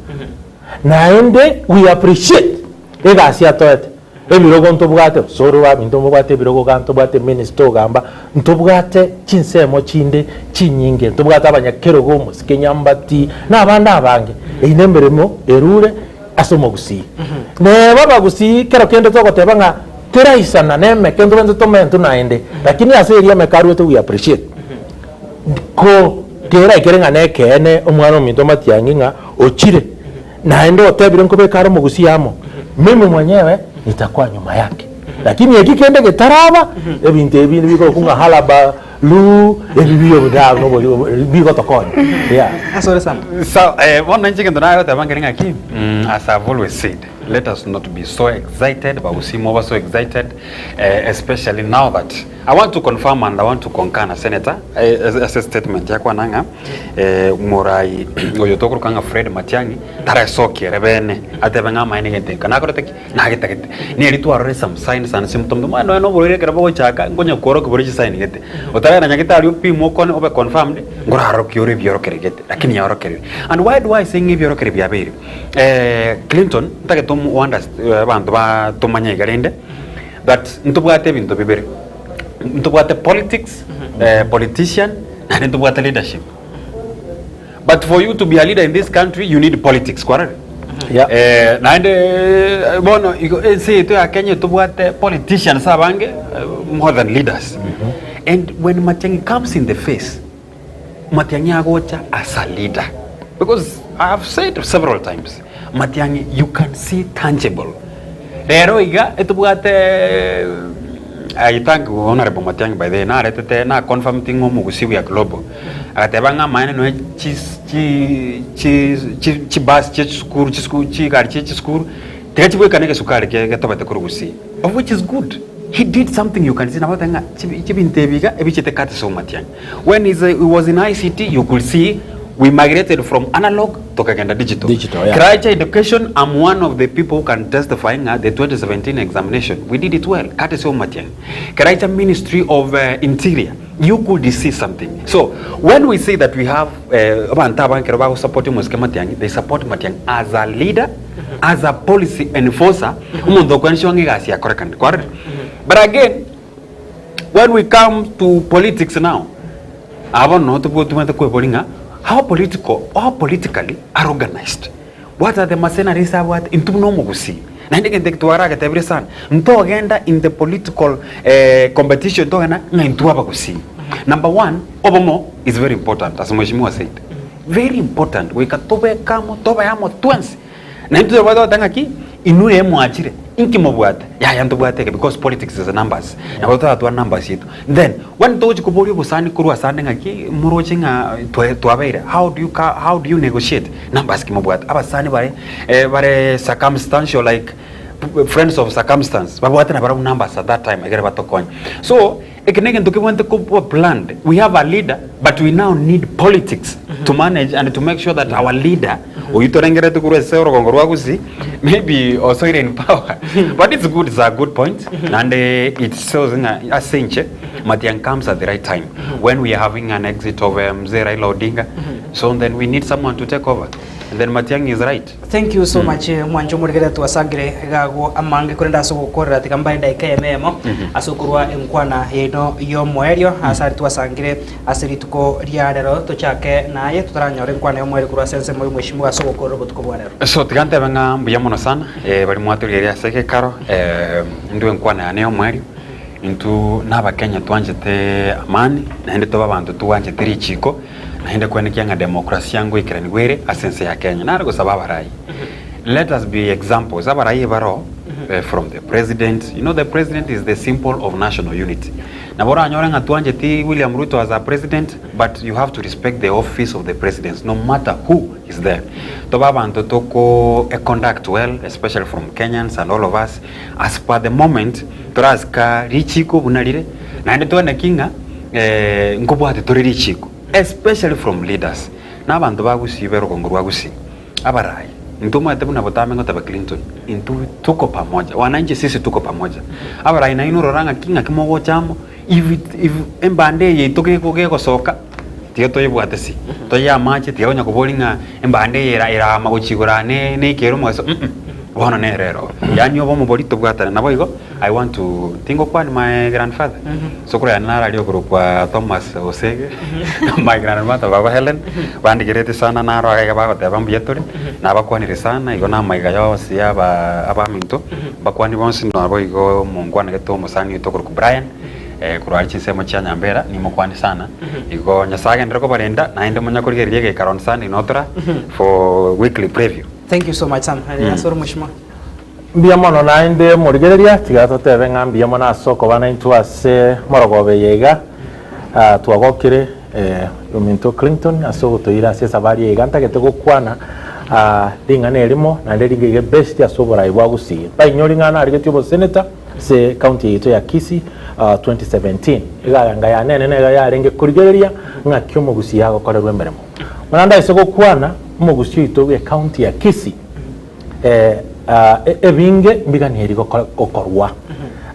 Naende we appreciate egasi atoete. Ebirogo ntobwate, osoro baminto mbobwate ebirogo iga ntobwate eminister ogamba, ntobwate chinsemo chinde chinyinge, ntobwate abanyakerogo, omosike Nyambati, na abande abange. Eyio nemeremo erure ase omogusii. Neba abagusii kero kende togoteba ng'a teraisana na emeke ntobwenerete tomentwe naende, lakini ase eria emeke aruete we appreciate. Ko keraikere ng'a nekeene omwana ominto Matiang'i ng'a ochire. Naende otebire nkobeka are omogusii amo, mimi mwenyewe nitakuwa nyuma yake. Lakini eki kende getaraba, ebinto ebi nibikorokwa ng'a halaba lu, ebi biyo bigotokonya. Yeah. Asore sana. So, eh, bono inche egento nagoteba nkere ng'aki, mm, as I've always said. Let us not be so excited, Bagusii moba so excited, eh, especially now that I want to confirm and I want to concur na Senator eh, ase statement yakwana ng'a eh, morai oyo tokoroka ng'a Fred Matiang'i taresokia ere bene atebe ng'a amaene gento eke nakorete ki nagetagete. Neri twarore some signs and symptoms omanye nonya na oborwaire ekero bogochaka nkonya kworokia bore chisign gete. Otaragenda nyagetari opimwe okone obe confirmed nkorarorokia ore ebiorokererio gete lakini yaorokereire. And why do I say ng'a ebiorokererio biabeire? Clinton, ntagete omo ounderst abanto ba tomanye iga rende, that ntobwate ebinto bibere, ntobwate politics, politician, naende ntobwate leadership. But for you to be a leader in this country, you need politics, kwarorire? Yeah. Eh, naende bono igo ense yaito ya Kenya tobwate politicians abange more than leaders. And when Matiang'i comes in the face, Matiang'i agocha as a leader because I have said several times Matiang'i you can see tangible rero iga etobwate I thank honorable Matiang'i by the way naretete na confirm ti ng'a omogusii we are global agateba ng'a amaene noe chis chi chi chi chibus chia chisukuru chisukuru chigari chia chisukuru tiga chibwekane egesukari ke getobete korwa gusii of which is good he did something you can see nabo agoteba ng'a chibi chibinto ebi iga ebichete courtesy of Matiang'i. When is he was in ICT you could see we migrated from analog tokagenda digital. Digital, yeah. Kiracha education I'm one of the people who can testify ng'a the 2017 examination we did it well courtesy of Matiang'i. Kiracha ministry of uh, interior you could see something. So when we say that we have uh, abanto abange ekero bagosupport omosike Matiang'i they support Matiang'i as a leader as a policy enforcer omonto okwenishiwa ng'a egasi yakorekanire kwarorire. But again When we come to politics now, aba bono tobwo tobwenerete kweboria ng'a how political, how politically are organized? What are the mercenaries abwate? Intwe buna omogusii, naende egento eke twaragetebire sana, ntogenda in the political eh, competition togenda ng'a intwe abagusii. Number one, obomo is very important as mheshimiwa said. Very important, goika tobeke amo, tobe amo twensi. Na intwe tobwate goteba ng'aki, inwe ee mwachire, inki mobwate? Yaya ntobwate eke because politics is numbers. Nabo toratware numbers chiaito. Then, when togochia koboria obosani korwa asande ng'aki, moroche ng'a twa twabeire, how do you ca how do you negotiate? Numbers ki mobwate? Abasani bare bare circumstantial like friends of circumstance, babwate nabarabwo numbers at that time ekere batokonye. So, Eke negento kebwenerete koba planned. We have a leader but we now need politics to manage and to make sure that our leader oyio torengererete korwa ase orogongo rwa Gusii maybe osoire in power but it's good it's a good point naende it shows ng'a ase inche Matiang'i comes at the right time when we are having an exit of Mzee Raila Odinga so then we need someone to take over and then Matiang'i is right. Thank you so much mwanche omorikere twasangire igago amange korende ase ogokorera tiga mbae edaika eyemo eyemo ase okorwa enkwana yaino y'omoerio ase aria twasangire ase rituko ria rero tochake naye totaranyora enkwana y'omoerio korwa ase ensemo y'omweshimiwa ase ogokorera obotuko bwa rero. So tiga ntebe ng'a mbuya mono sana eh, baria mwatorigereria ase egekaro eh, ndue enkwana yane y'omoerio intwe na abakenya twanchete amani naende tobe abanto twanchete richiko Naende kwenekia ng'a demokrasia ngoikeranigwa ere ase ense ya Kenya. Nare gosaba abarai, let us be examples. Abarai ebaro eh, from the president, you know the president is the symbol of national unity. Nabo oranyore ng'a twancheti William Ruto as a president, but you have to respect the office of the president no matter who is there. Tobe abanto toko eh, conduct well, especially from Kenyans and all of us, as per the moment torasika richiko buna rire, naende tweneki ng'a Nkobwate tore richiko especially from leaders na abanto ba Gusii berogongo rwa Gusii abarai intwe omanyete buna botambe ngoteba Clinton intwe tuko pamoja wananchi sisi tuko pamoja abarai nainwe rora ng'aki ng'aki mogocha amo if it if embande eye yaito gego gegosoka tiga toyebwate si toyee amache tiga konya koboria ng'a embande eye era erama gochia igoro aa ne neikere omogaso mm bono nere ero yaani obomo boria tobwatane naboigo I want to tingokwania my grandfather Sokoro yane naro aria okorokwa Thomas Osege, my grandmother baba Hellen, bandigereti sana naro iga iga bagoteba mbuya tore, nabakwanire sana igo namaiga yonsi ya aba abaminto, mbakwani bonsi nabo igo omonkwana gete omosani oito okorokwa Brian, korwa aria chinsemo chia Nyambera, nimokwanie sana, igo Nyasaye agenderere kobarenda, naende monya korigereria egekaro on Sunday notora for weekly preview. Thank you so much Sam. Ase ore mweshimiwa. Mbuya mono naende morigereria, tiga totebe ng'a mbuya mono ase okoba naintwe ase morogoba eye iga. Twagokire ominto Clinton ase ogotoira ase esabari eye iga ntagete gokwana. Ring'ana erimo naende ringa iga ebest ase oborai bwa Gusii. Bainyori ng'a narigetie oboseneta ase county yaito ya Kisii 2017. Iga yanga yane enene iga yarenge korigereria ng'aki omogusii agokorerwa emeremo. Buna ndaise gokwana omogusii oito bwe county ya Kisii ebinge mbiganieri gokorwa.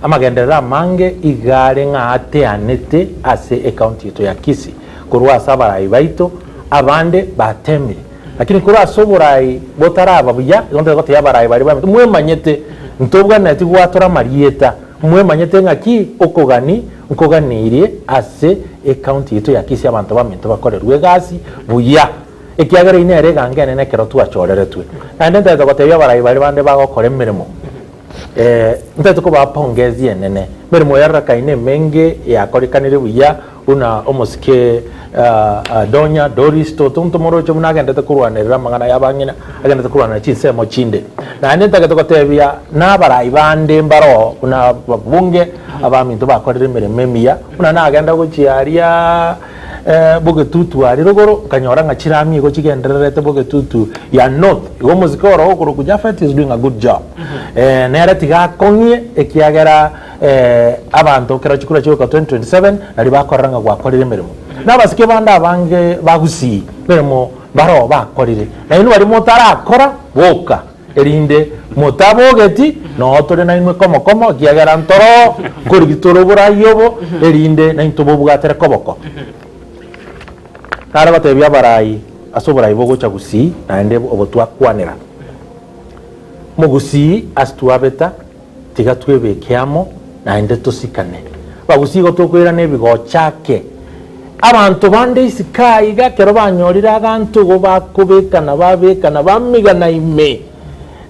Amagenderero amange iga are ng'a ateanete ase ecounty yaito ya Kisii korwa ase abarai baito abande batemire. Lakini korwa ase oborai botaraba buya, igo ntari gotebia abarai baria bamanyete, mwemanyete, ntobwenereti gwatora amarieta, mwemanyete ng'aki okogani nkoganirie ase ecounty yaito ya Kisii abanto baminto bakorerwe egasi buya, ekiagera eyio nere egango enene ekero twachoreretwe. Naende ntagete gotebia abarai baria bande bagokora emeremo, ntagete kobaa pongezi enene, emeremo yarorekaine emenge yakorekanire buya, Buna omosike Donya, Doris, toto ntomoroche buna agendete korwanerera amang'ana y'abang'ina, agendete korwanerera chinsemo chinde. Naende ntagete gotebia nabarai bande mbaroo buna ababunge, abaminto bakorire emeremo emiya, buna nagenda gochia aria Bogetutu aria rogoro, nkanyora ng'a chirami igo chigendererete Bogetutu ya North. Igo omosike oro okorokwa Japhet is doing a good job. Nere tiga akong'ie ekiagera Abanto ekero chikura chigoika 2027 nario bakorora ng'a gwakorire emeremo. Na abasike bande abange ba Gusii emeremo baroo bakorire. Na inwe baria motarakora boka, erinde motabogeti noo tore nainwe komo komo, ekiagera ntoroo nkorigi tore oborai obo, erinde naintwe bobwatere koboko. Nare gotebia abarai ase oborai bogocha Gusii naende obo twakwanera. Mogusii ase twabeta. Tiga twebeke amo, naende tosikane. Abagusii igo tokoirana ebigocha ake. Abanto bande isiko aiga ekero banyorire aganto igo bakobekana babekana bamigana ime.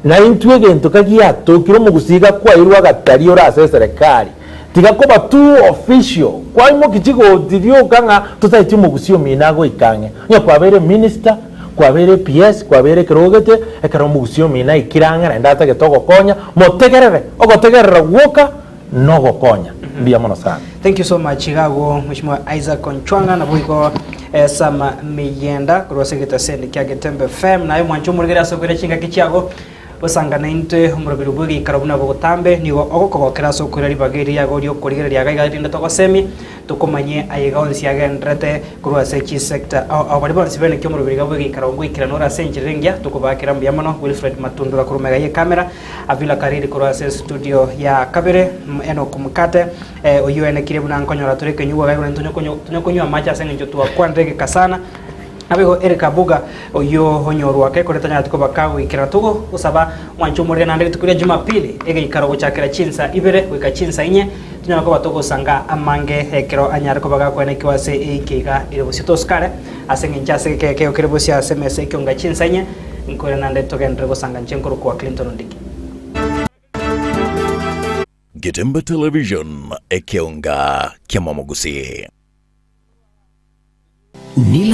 Na intwe egento kagiatokire omogusii iga kwairwe agatari ore ase eserekari. Tiga koba too official, kwaimokia chigoti rioka ng'a totaeti omogusii omino agoika ang'e. Onye kwabeire eminister, Kwabeire PS, kwabeire ekerogo gete, ekero omogusii omino aikire ang'e naende atagete ogokonya, motegerere, ogotegerera gwoka nogokonya. Mbuya mono sana. Thank you so much iga agwo Mheshimiwa Isaac Onchwang'a naboigo eh, Sam Miyenda korwa ase egetaseni kia Getembe FM naye omwanche omorigere ase okoira chingaki chiago Gosanga naintwe omoroberi bw'egeikaro buna bogotambe nigo ogokogokera ase okoira ribaga eri riago ri'okorigereria iga iga rinde togosemie, tokomanyie ayega onsi agendererete korwa ase chisector ao ao. Baria bonsi bene ki omoroberi iga bw'egeikaro ngoikerana ore ase enchera engiya, tokobaakera mbuya mono Wilfred Matundura korwa mega y'ekamera, Avila Kariri korwa ase estudio ya kabere, Enock Mkate, oyio oenekire buna nkonyora tore ekenyugwa iga igo naintwe tonywa amache ase eng'encho twakwanire egeka sana. Naboigo Eric Abuga, oyio onyorwa ake korende tanyareti koba kagoikerana togo gosaba mwanche omorere naende rituko ria Jumapili egeikaro gochakera chinsa ibere goika chinsa inye tonyare koba togosanga amange ekero anyare koba gakoenekiwa ase eike iga ere bosio tosukare ase eng'encho ase egeka ekeo kere bosio ase emesa ekionga chinsa inye nkoirana naende togenderere gosanga inche nkorokwa Clinton Ondigi. Getembe Television, ekeonga kiamamogusii. Nila.